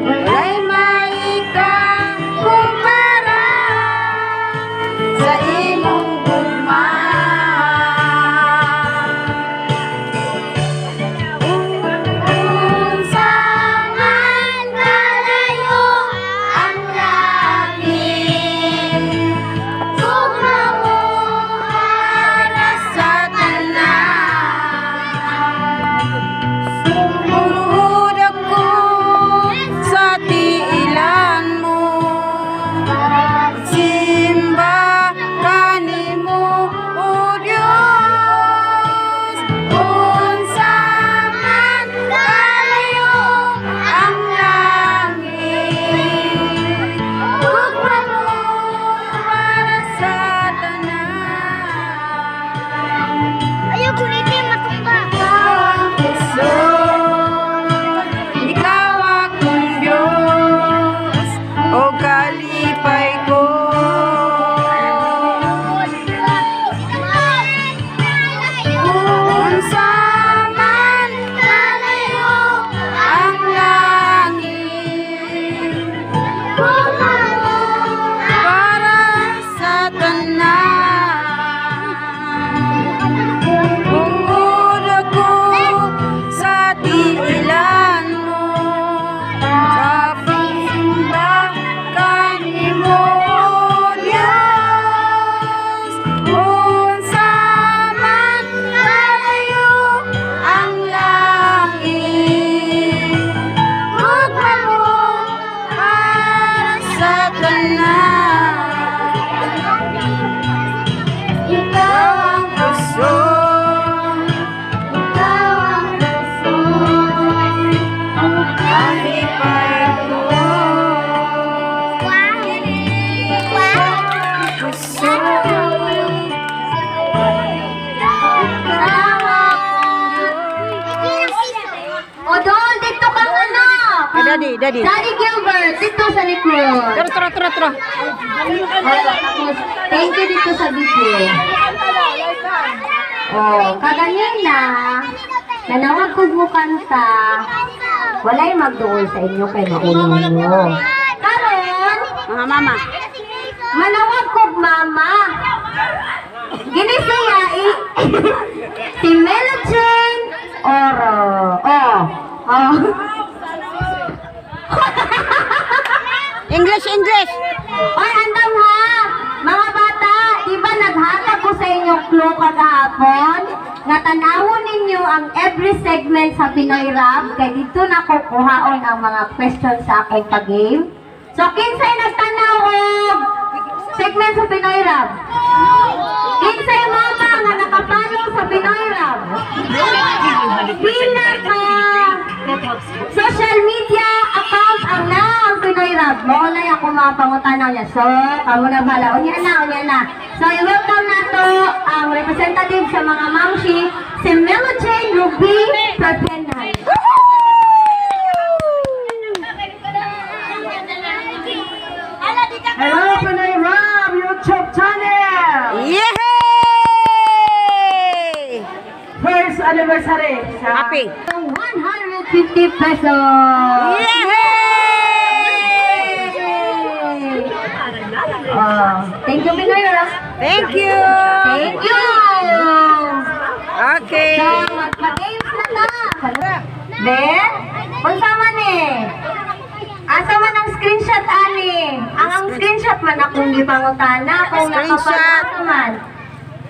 Wala'y maikakumpara sa imong gugma. Unsa man kalayo ang langit, gugma mo para sa tanan. Sumuhod ako sa tiilan mo. Simba kanimo, O Dios. Unsa man kalayo ang langit, Gugma mo para sa tanan. Ayaw kulitin matumba. Ikaw ang kusog, ikaw akong Diyos, o kalipay ko. Unsa man Kalayo ang langit, Gugma mo para sa tanan. Bungod ako sa tiilan mo, sa pagsimba kanimo, Diyos. Unsa man kalayo ang langit, Gugma mo para sa tanan. Ikaw ang kusog, Ikaw ang rason. Kalipay ko. Kusog, O Dol, dito kang ano? Daddy, Daddy. Daddy Gilbert, dito sa likod. Tara, tara, tara, tara. Oh, thank you dito sa video. Oh, kaganina, nanawag ko mo kanta, walay magduol sa inyo kay maulong mo. Karon, Mga mama. Manawag ko mama. Gini siya si Melochin Oro. Oh. English, English. Oy, andam ha! Mga bata, di ba naghatag ko sa inyo clue kagahapon? Nga tanawon ninyo ang every segment sa Pinoy Rap kay dito na ko kuhaon ang mga questions sa akong pag-game. So, kinsay nagtanaw og segment sa Pinoy Rap? Kinsay mama nga nakapalo sa Pinoy Rap? Pinaka social media account ang na ang Pinoy Rap. Mao na ako mga pangutana niya. So, kamo na bala. Unya na, unya na. So, i-welcome na to ang representative sa mga mamshi, si Melo Jane Ruby Perpenan. Hello, Pinoy Rap YouTube channel! Yay! anniversary. Sa Happy. 150 pesos. Yay! Oh, thank you, Pinoy Rock. Thank you. Thank you. Okay. So, magpa-games na ta. Be, unsa man eh? Asa man ang screenshot ani? Ang screenshot man akong gipangutana kung Screenshot. nakapag man.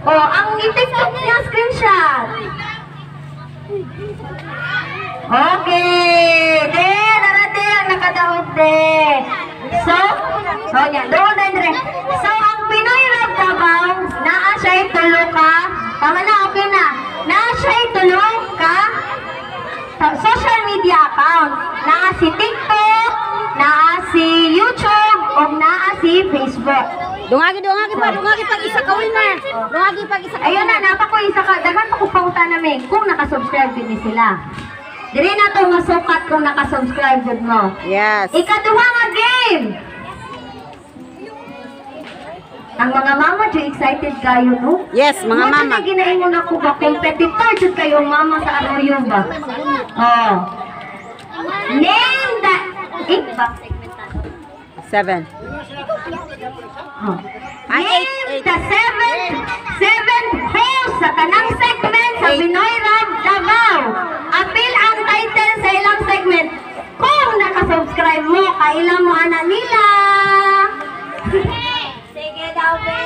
Oh, ang i-TikTok niya screenshot. Okay. De, dara de ang nakadaog de. So, oh nya, doon na dire. So, ang Pinoy Rap Davao, naa siya tulo ka. Tama na, okay na. Naa siya tulo ka social media account. Naa si TikTok, naa si YouTube, ug naa si Facebook. Dungagi, dungagi pa, dungagi pag isa ka winner. Dungagi pag isa ka Ayun na, winner. napa ko isa ka, daghan pa ko pangutana me kung nakasubscribe gud ni sila. Diri na to masukat kung nakasubscribe gud mo. Yes. Ikaduha nga game. Ang mga mama jud excited kayo, no? Yes, mga Mo mama. jud ginaingon ako ba, competitor jud kayo mama sa Arroyo ba? Oh. Name the eight ba? 7. Oh. Ay, eight, Name eight. the seventh host sa tanang segment sa Eight. Pinoy Rap Davao. Apil ang title sa ilang segment. Kung nakasubscribe mo, kailan mo ana nila. Sige daw, be.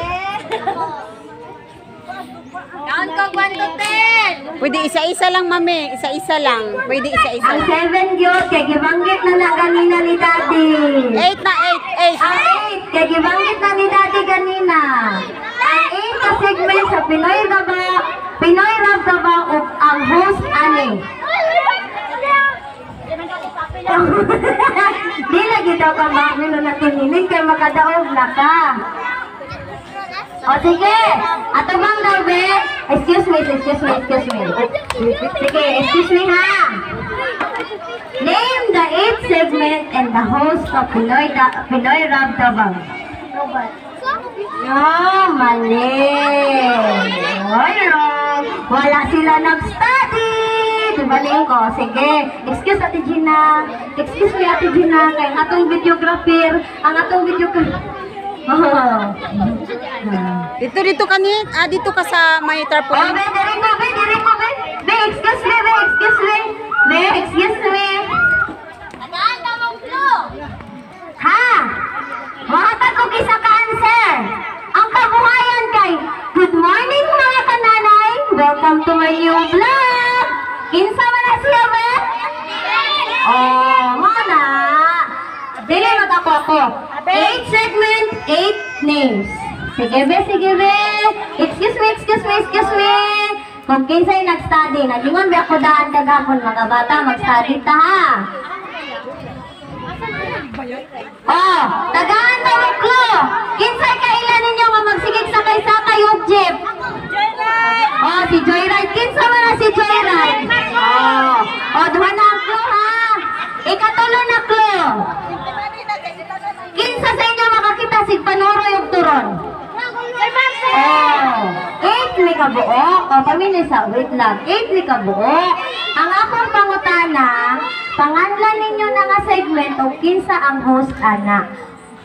Count ko 1 to 10. Pwede isa-isa lang, mami. Isa-isa lang. Pwede isa-isa Ang lang. 7 gyud kay gibanggit na na ganina ni Daddy. 8 na, 8, 8. Ang 8 kay gibanggit na ni Daddy ganina. Ang 8 ka segment sa Pinoy Davao, Pinoy Rap Davao ug ang host ani. Di lagi daw ka mamilo na tininig kay makadaog na ka. O sige, ato bang daw be? Excuse me, excuse me, excuse me. Sige, excuse me ha. Name the eighth segment and the host of Pinoy Rap Davao. No, mali. Ay, wrong. Wala sila nag-study. Diba, ko? Sige. Excuse, Ate Gina. Excuse me, Ate Gina. Kay ang atong videographer, ang atong videographer. Oh. Dito, dito ka ni. Ah, dito ka sa may Oh, tarpaulin. be, diri ko, be, diri ko, be. Be, excuse me, be, excuse me. Be, excuse me. Tagaan ka mong clue. Ha? Mahatag og isa ka answer. Ang kabuhayan kay, "Good morning, mga kananay. Welcome to my new vlog." Kinsa man na siya ba? Oh, mo na. Dili mag ako ako. Eight segment, eight names. Sige be, sige be. Excuse me, excuse me, excuse me. Kung kinsay nag-study, nagingon ba ako daan kagapon, mga bata, mag-study ta ha. Oh, tagaan ta mo clue. Kinsay kaila ninyo nga magsigig sakay-sakay og jeep? Oh, si Joyride. Kinsa man na si Joyride? Oh, oh, duha na ang clue ha. Ikatulo na clue. Kinsa sa inyo makakita sig panuroy og turon? Oh, 8 ni kabuok. O, pamili sa, wait lang. 8 ni kabuok. Ang akong pangutana, panganlan ninyo na nga segment o kinsa ang host ana.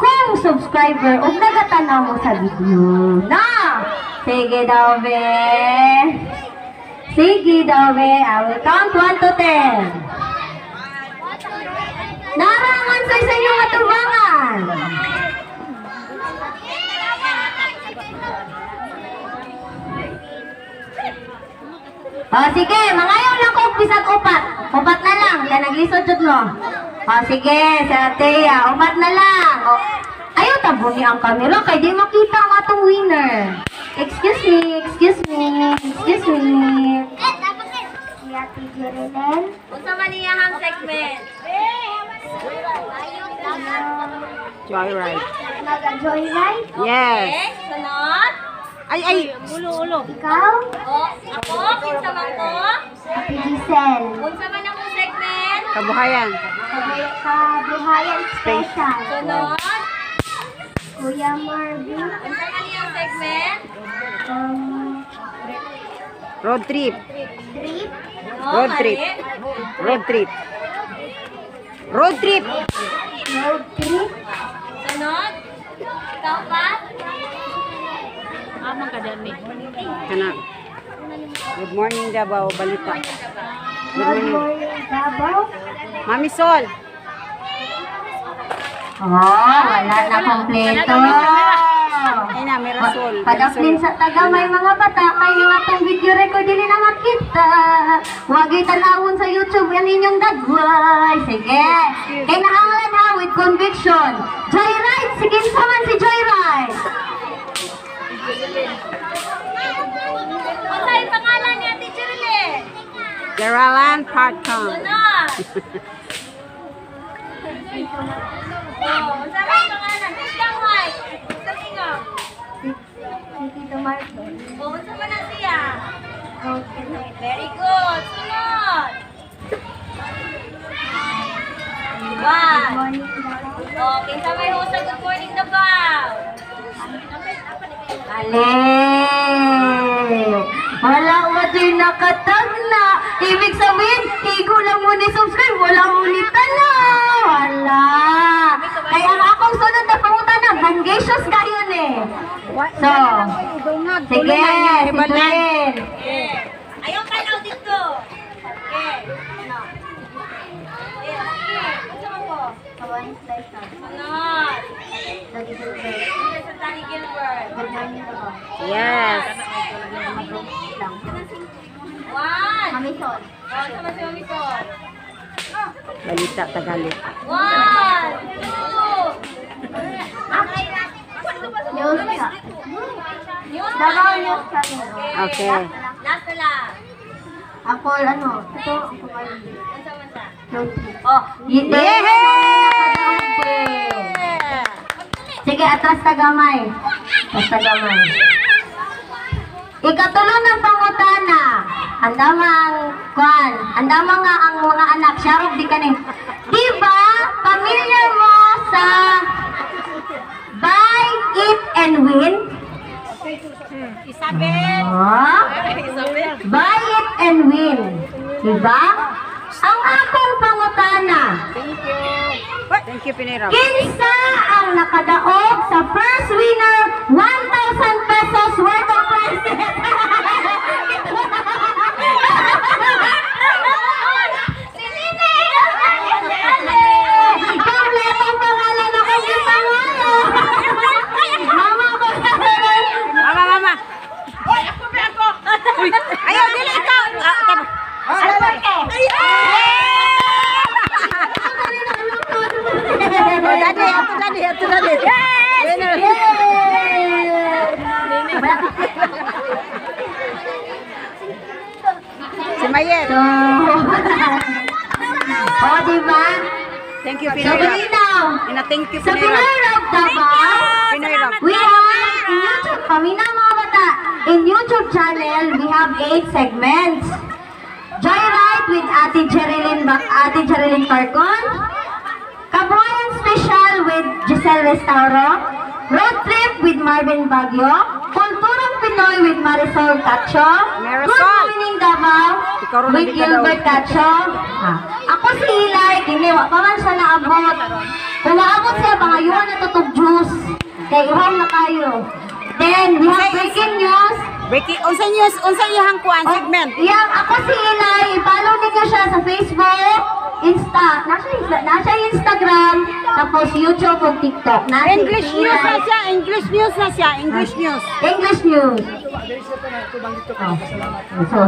Kung subscriber o nagatanaw mo sa video. Na! Sige daw, be. Sige daw, be. I will count 1 to 10. Narangan sa inyong atubangan. O, sige, mangayon lang ko bisag upat. Upat na lang, kaya naglisod jud mo. O, sige, sa Thea, upat na lang. O, ayaw tabuni ang camera, kay di makita ang atong winner. Excuse me, excuse me, excuse me. Si Ate Jerilyn. Unsa man niya ang segment? Joyride. Nag-joyride. Yes. Okay, sunod. Ay, ay. Ikaw? O, ako, kinsa man ko? Ate Giselle. Unsa man akong segment? Kabuhayan. Kabuhayan Special. Sunod. Kuya Marvin. Unsa man niyang segment? Road trip. Trip. Oh, Road trip. mali. Road trip. Road trip. Road trip. Sunod. Ikaw pa? Kana. Good morning, Davao. Balita. Good Good morning. morning, Davao. Mami Sol. Oh, wala na kompleto. Ay na, Mirasol. Padaplin sa tagamay, mga bata, kay yung atong video record dili na makita. Wag tanawon sa YouTube yan inyong dagway. Sige. Kay naanglan ha with conviction. Joyride, sige, sa man si Joyride. What's ang pangalan niya, Teacher Lee? Geralan Parkon. Sunod. Oh, unsa may pangalan? Ikaw, Mike. Sa tingog. Si Tito Marco. Oh, unsa man na siya? Very good. Sunod. One. Morning, Davao. Okay, sa may host sa Good Morning Davao. Ale! Wala mo din nakatagna. Ibig sabihin, higo lang mo ni subscribe, wala mo ni tanaw. Wala. Kaya ang akong sunod na pangutana, bongacious kayo eh. So, sige, si Twin. Okay. Ayaw tanaw dito. Okay. Ano? Eh, okay. Unsa man ko? Sunod. Sa Tani Gilbert. Yes. One. Mami Sol. Oh, sama si Mami Sol. Balita Tagalog. One, two. News ka. News. Davao News Channel. Okay. Last na lang. Ako, ano, ito, ang pangalan. Unsa man siya? Oh, yeah! Sige, atras ta gamay. Atras ta gamay. Ikatulo ng pangutana. Andamang kwan, andamang nga ang mga anak, syarog di kani. Di ba familiar mo sa Buy, Eat, and Win? Isabel! Oh? Buy it and win. Diba? Ang akong pangutana, Thank you. Thank you, Pinoy Rob. kinsa ang nakadaog sa first winner ₱1,000 worth of prizes? Si Lini! Kompletong pangalan ako yung pangalan. Mama ko. Mama, mama. Uy, ayaw, dili ikaw. Ah, tama. Ay! Oh, daddy, ato daddy, ato daddy. Winner. Yes! Si Mayet. So, oh, di ba? Thank you, So, Pinoy Rob. malinaw. Ina, thank you, Sa Pinoy Rob. Pinoy Rob Davao, Pinoy Rob. we have in YouTube, kami na mga bata, in YouTube channel, we have eight segments. Joyride with Ate Jerilyn, Ate Jerilyn Parcon, Kabuhayan Special with Giselle Restauro, Road Trip with Marvin Baguio, Kulturang Pinoy with Marisol Cacho, Marisol. Good Morning Davao Ikaw ron with nandito daw. Gilbert Cacho. Ah, ako si Eli, kini wa pa man siya naabot. Kung maabot siya, pangayuan na tutog juice. Kay uhaw na kayo. Then, we have breaking news. Breaking, unsa news, unsa iyang kuan segment? Yeah, ako si Eli. I-follow ninyo siya sa Facebook, Insta, nasa Instagram, tapos YouTube ug TikTok. Nasa English si news na Eli. siya, English news na siya, English news. English news. Oh. So,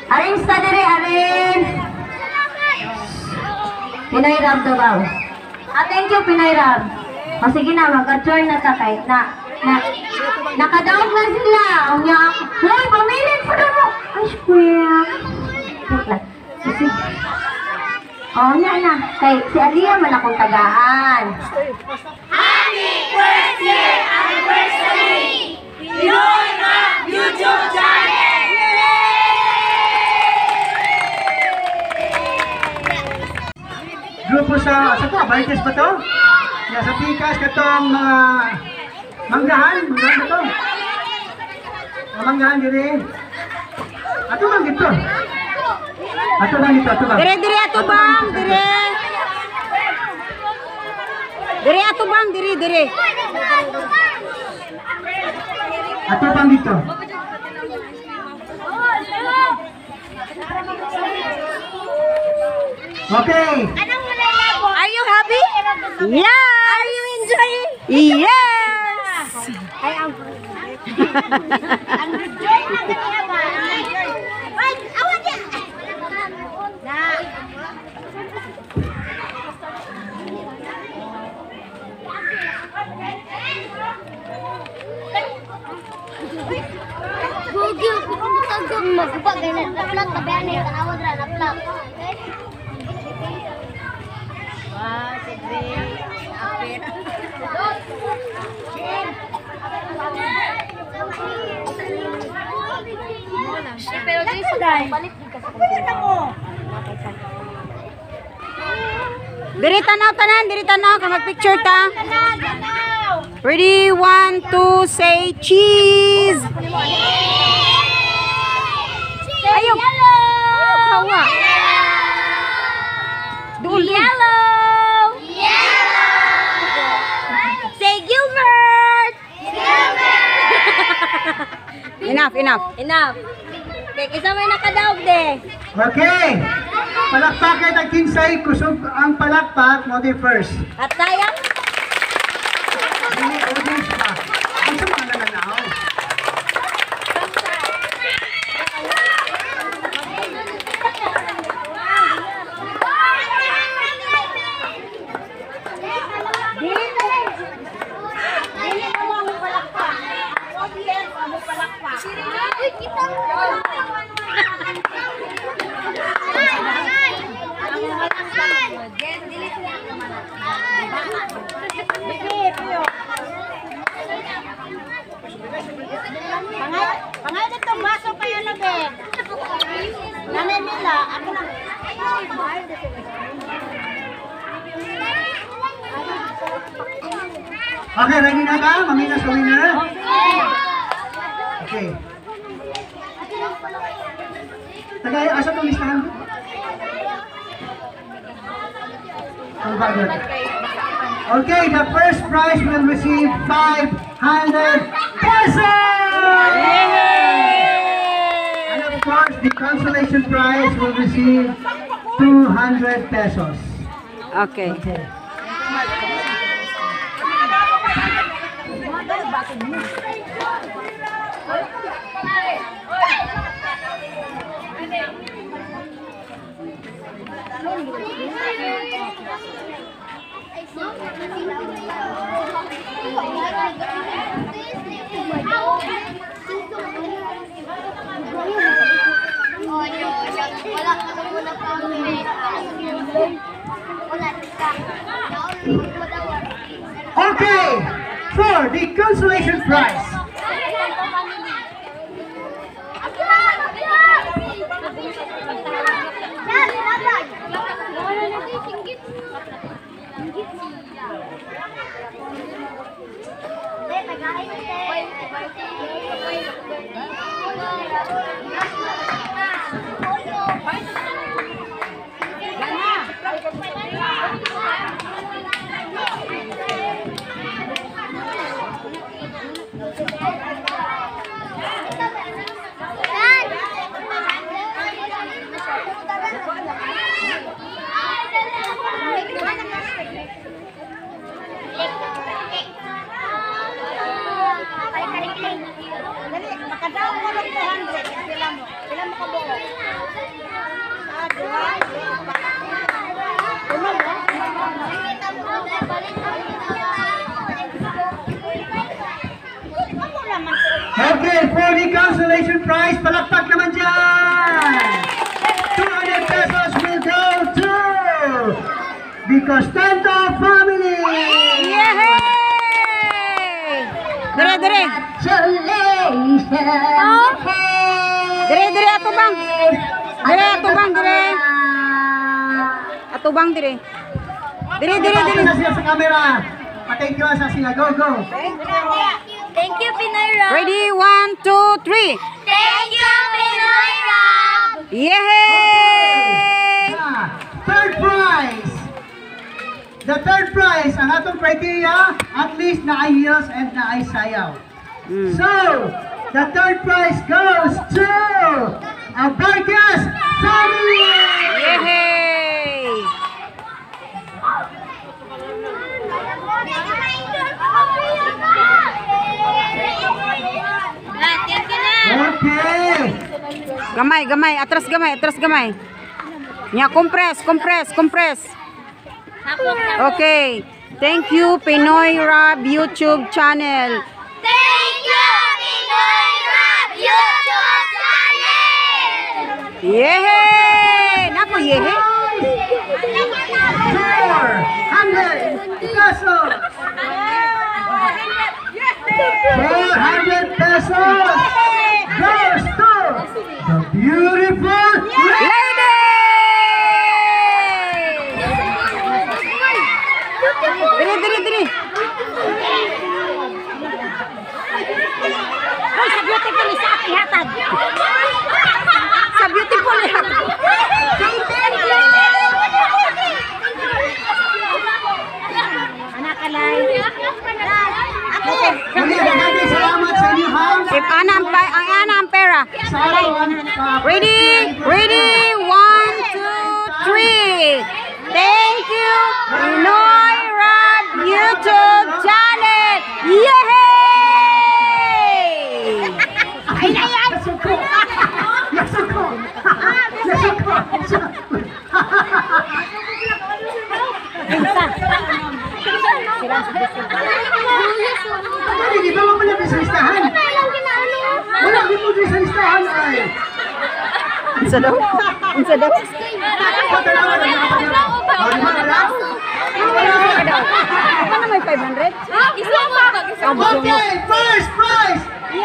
arrange ta dire, arrange. Pinoy Rab Davao. Ah, thank you, Pinoy Rab. O sige na, mag-adjourn na ta kay na nakadaog na sila. Unya, hoy, pamilin pa na mo. Ay, square. Wait lang. Sige. Oh, nya na. Kay si Aliyah man akong tagaan. Happy first year anniversary! Pinoy Rock YouTube channel! Grupo sa to, Abartes ba to? Ya, sa Pikas, katong mga manggahan, manggahan ba to? Mga manggahan diri. Ato man gito. Ato bang dito, ato bang. Dire, dire ato bang, dire. Dire ato bang, dire, dire. Ato bang dito. Okay. Are you happy? Yeah. Are you enjoying? Yes. Ang joy na ganiya ba? Ay, awa niya. Na. Google, magubag ganyan. Naplak, tabihan niya. Tanawa dra, naplak. Wow, si Grace. Apit. Pero Jason, balik din ka sa computer. Diri tanaw tanan, diri tanaw kay magpicture ta. Ready, 1, 2, say cheese. Ayaw. Ayaw kawa. Duol. Yellow! Yellow! Say Gilbert! Enough, enough. Enough. Kay isa may nakadaog de. Okay. Palakpakan ang kinsay kusog ang palakpak mo di first. At tayo, Dili audience pa. Ang sa mga nananaw. Dili mo ang palakpak. Audience mo palakpak. Uy, kita mo. Pangay dito, baso pa yun na be. Nanay nila, ako na. Okay, ready na ba? Mamina sa winner? Okay. Tagay, asa itong listahan? Ano ba yun? Okay, the first prize will receive 500 pesos! And of course, the consolation prize will receive 200 pesos. Okay. Okay. Wala ka na muna pa. Wala ka. Okay, for the consolation prize, Dali, makadaw mo ng 200. Pila mo? Pila mo ka buo? Ah, duha. Tunog, ha? Amo laman ko. Okay, for the consolation prize, palakpak naman dyan! 200 pesos will go to the Costento family! Yay! Dire, dire. Congratulations! Dire, dire ato bang. Dire ato bang, dire. Ato bang dire. Dire, dire, dire. Na sila sa camera. Pa-thank you sa sila. Go, go. Thank you, Pinoy Rob. Ready, 1, 2, 3. Thank you, Pinoy Rob. Yay! Ah, third prize. The third prize, ang atong criteria, at least naay heels and naay sayaw. So, the third prize goes to Abarcas family! Yay! Thank you na. Okay. Gamay, gamay, atras gamay, atras gamay. Nya, compress, compress, compress. Tapok, tapok. Okay. Thank you, Pinoy Rab YouTube channel. Thank you, Pinoy Rap YouTube channel! Yay! Nako, yay! 400 pesos! 400 pesos goes to the beautiful Lady! Diri, diri, diri. Hoy, sa beautiful isa ako ihatag. Sa beautiful ihatag. Say thank you. Anak alay. Ako. Muli, maraming salamat sa inyo, ha? If ana ang, ang ana ang pera. Sa atong, Ready? Ready? 1, 2, 3. Thank you, Pinoy Rab YouTube channel. Yay! Ay, ay, ay! Nasuko! Nasuko! Nasuko! Ano, di ba wala sa listahan? Wala, di mo sa listahan ay. Unsa daw? Unsa daw? Patanawa na mga kapatid. Oh, di ba wala? Wala. Ano may 500? Okay, first prize! 500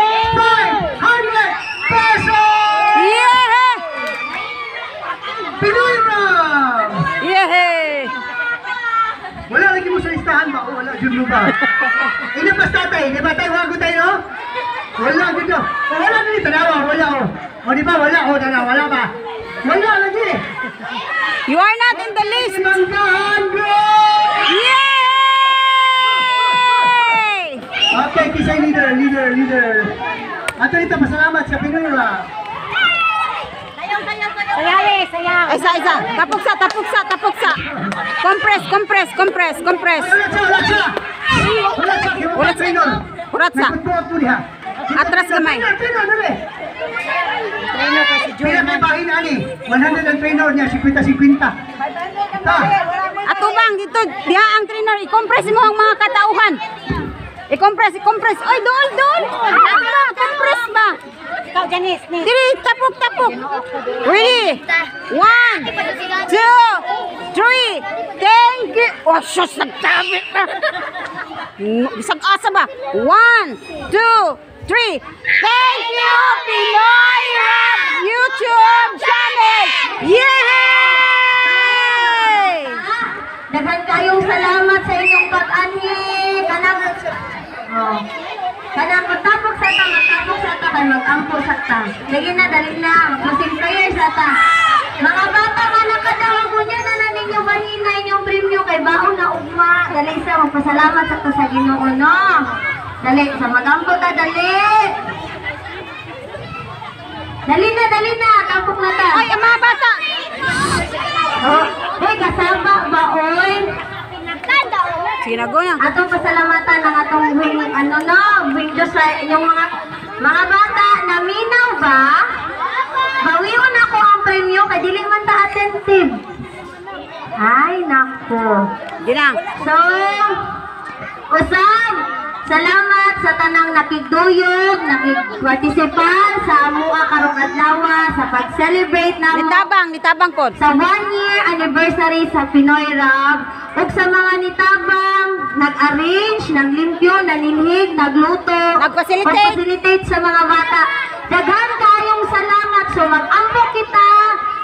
pesos! Yeah! Pinoy Ram! Yeah! Wala lagi mo sa listahan ba? O, wala, jud mo ba? Ina pas tatay, di ba tayo wago tayo? Wala gud. O, wala ni tanawa, wala oh. O di ba wala oh, tanawa, wala ba? Wala lagi. You are not in the list. Manggahan bro! Yay! Okay, kisay leader, leader, leader. Ato ito, pasalamat sa Pinoy Ram. Sayaw eh, sayaw. Isa, isa. Tapok sa, tapok sa, tapok sa. Compress, compress, compress, compress. Wala siya, wala siya! Wala siya, Wala siya. trainer. Wala siya. Nagpagbuhat po niya. Atras gamay. Trainer, trainer, dali. Pila kay bahin ani? 100 ang trainer niya, 50-50. Ta. Atubang dito, diha ang trainer, i-compress mo ang mga katauhan. I-compress, i-compress. Oy, dool, dool. Ba, compress ba? Ikaw, Janice. Ni. Diri, tapok, tapok. Ready? 1, 2, 3. Thank you. Oh, sus, nagtabi na. Bisag asa ba? 1, 2, 3. Thank you, Pinoy Rap YouTube channel. Yay! Daghan kayong salamat sa inyong pag-anhi. Kanang oh. Kanang matapok sa ta, matapok sa ta kay mag-ampo sa ta. Dali na, dali na, mag-closing prayer sa ta. Mga bata nga nakadawag unya na na ninyo bahina inyong premyo kay baon na ugma. Dali sa magpasalamat sa ta sa Ginoo no. Dali sa mag-ampo ta dali. Dali na, dali na, tampok na ta. Ay, ang mga bata. Oh, hoy kasama ba oy? Sige na, go na. Atong pasalamatan ang atong buwing, ano no, buwing Diyos sa inyong mga bata, naminaw ba? Bawion ako ang premyo kay dili man ta attentive. Ay, nako. Sige na. So, usab, salamat sa tanang nakigduyog, nakigparticipant sa amua karong adlaw sa pag-celebrate namo Nitabang, nitabang pod. sa 1 year anniversary sa Pinoy Rap ug sa mga nitabang nag-arrange, naglimpyo, naninhig, nagluto, Nag-facilitate. pag-facilitate sa mga bata. Daghan kayong salamat. So mag-ampo kita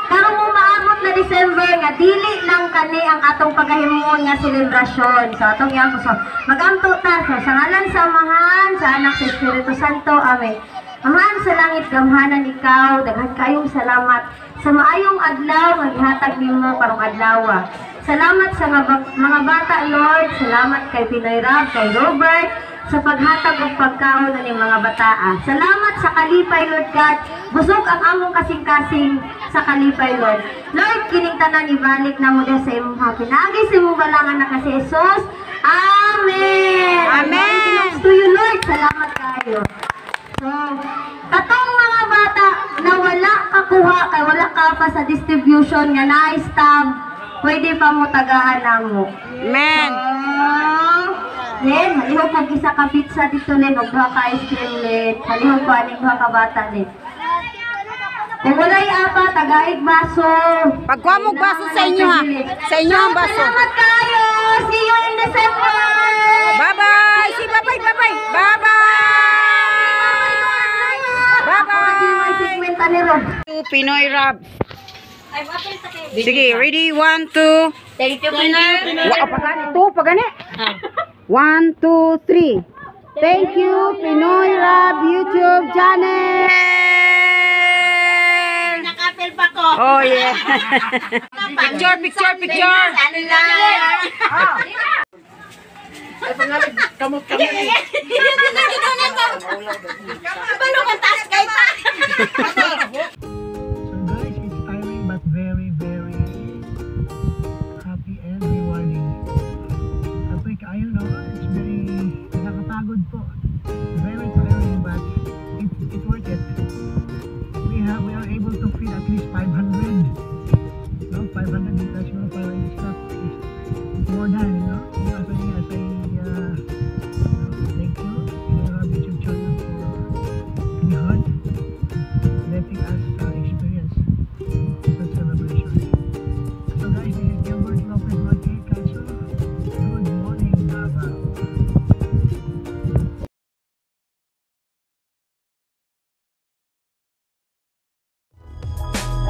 karong umaabot na December nga dili lang kani ang atong pagkahimuon nga selebrasyon. So atong iyang so mag-ampo ta so, sa ngalan sa Amahan, sa Anak, sa Espiritu Santo. Amen. Amahan sa langit, gamhanan ikaw, daghan kayong salamat Sa maayong adlaw nga gihatag nimo karong adlaw. Salamat sa mga bata, Lord. Salamat kay Pinoy Rab, kay Robert, sa paghatag og pagkaon ani mga bataa. Salamat sa kalipay, Lord God. Busog ang among kasing-kasing sa kalipay, Lord. Lord, kining tanan ibalik namo din sa imong pinaagi sa imong balangan na kasi Jesus. Amen. Amen. Belongs to you, Lord. Salamat kayo. So, katong mga bata na wala kakuha kay wala ka pa sa distribution nga na-stab, pwede pa mo tagaan namo. Amen. Oh, Len, malihok kog isa ka pizza dito, Len, og duha ka ice cream, Len. Malihok ko aning duha ka bata, Len. Kung walay apa, tagaig baso. Pagkuha mo baso sa inyo ha. Sa inyo ang baso. Salamat kayo. See you in December. Bye-bye. See, bye-bye, bye-bye. Bye-bye. Bye-bye. Ni Rob. Pinoy Rab. Sige, ready? One, two. Thank you, Pinoy. Wa, pagani. Two, pagani. One, two, three. Thank you, Pinoy Rab YouTube channel. Nakapil pa ko. Oh, yeah. Picture, picture, picture. Ano lang? Kabalo kang taas kay ta. So guys, it's tiring but very, very happy and rewarding. Kapoy kaayo, no? It's very nakakapagod po. Very tiring, but it worth it. We are able to feed at least 500. No, 500 dito siguro 500 staff is more than, no? As a thank you, Pinoy Rab YouTube channel, for the heart letting us experience such celebration. So guys, this is Gilbert Lopez Marque Calcio. Good morning, Davao.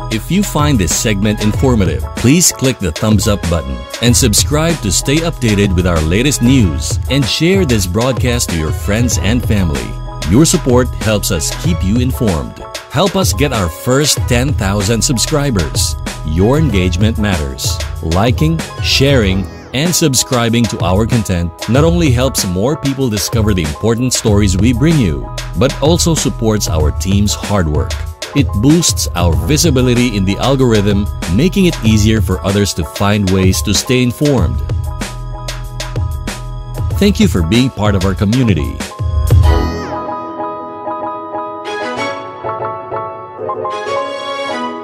If you find this segment informative, please click the thumbs up button and subscribe to stay updated with our latest news and share this broadcast to your friends and family. Your support helps us keep you informed. Help us get our first 10,000 subscribers. Your engagement matters. Liking, sharing, and subscribing to our content not only helps more people discover the important stories we bring you, but also supports our team's hard work. It boosts our visibility in the algorithm, making it easier for others to find ways to stay informed. Thank you for being part of our community.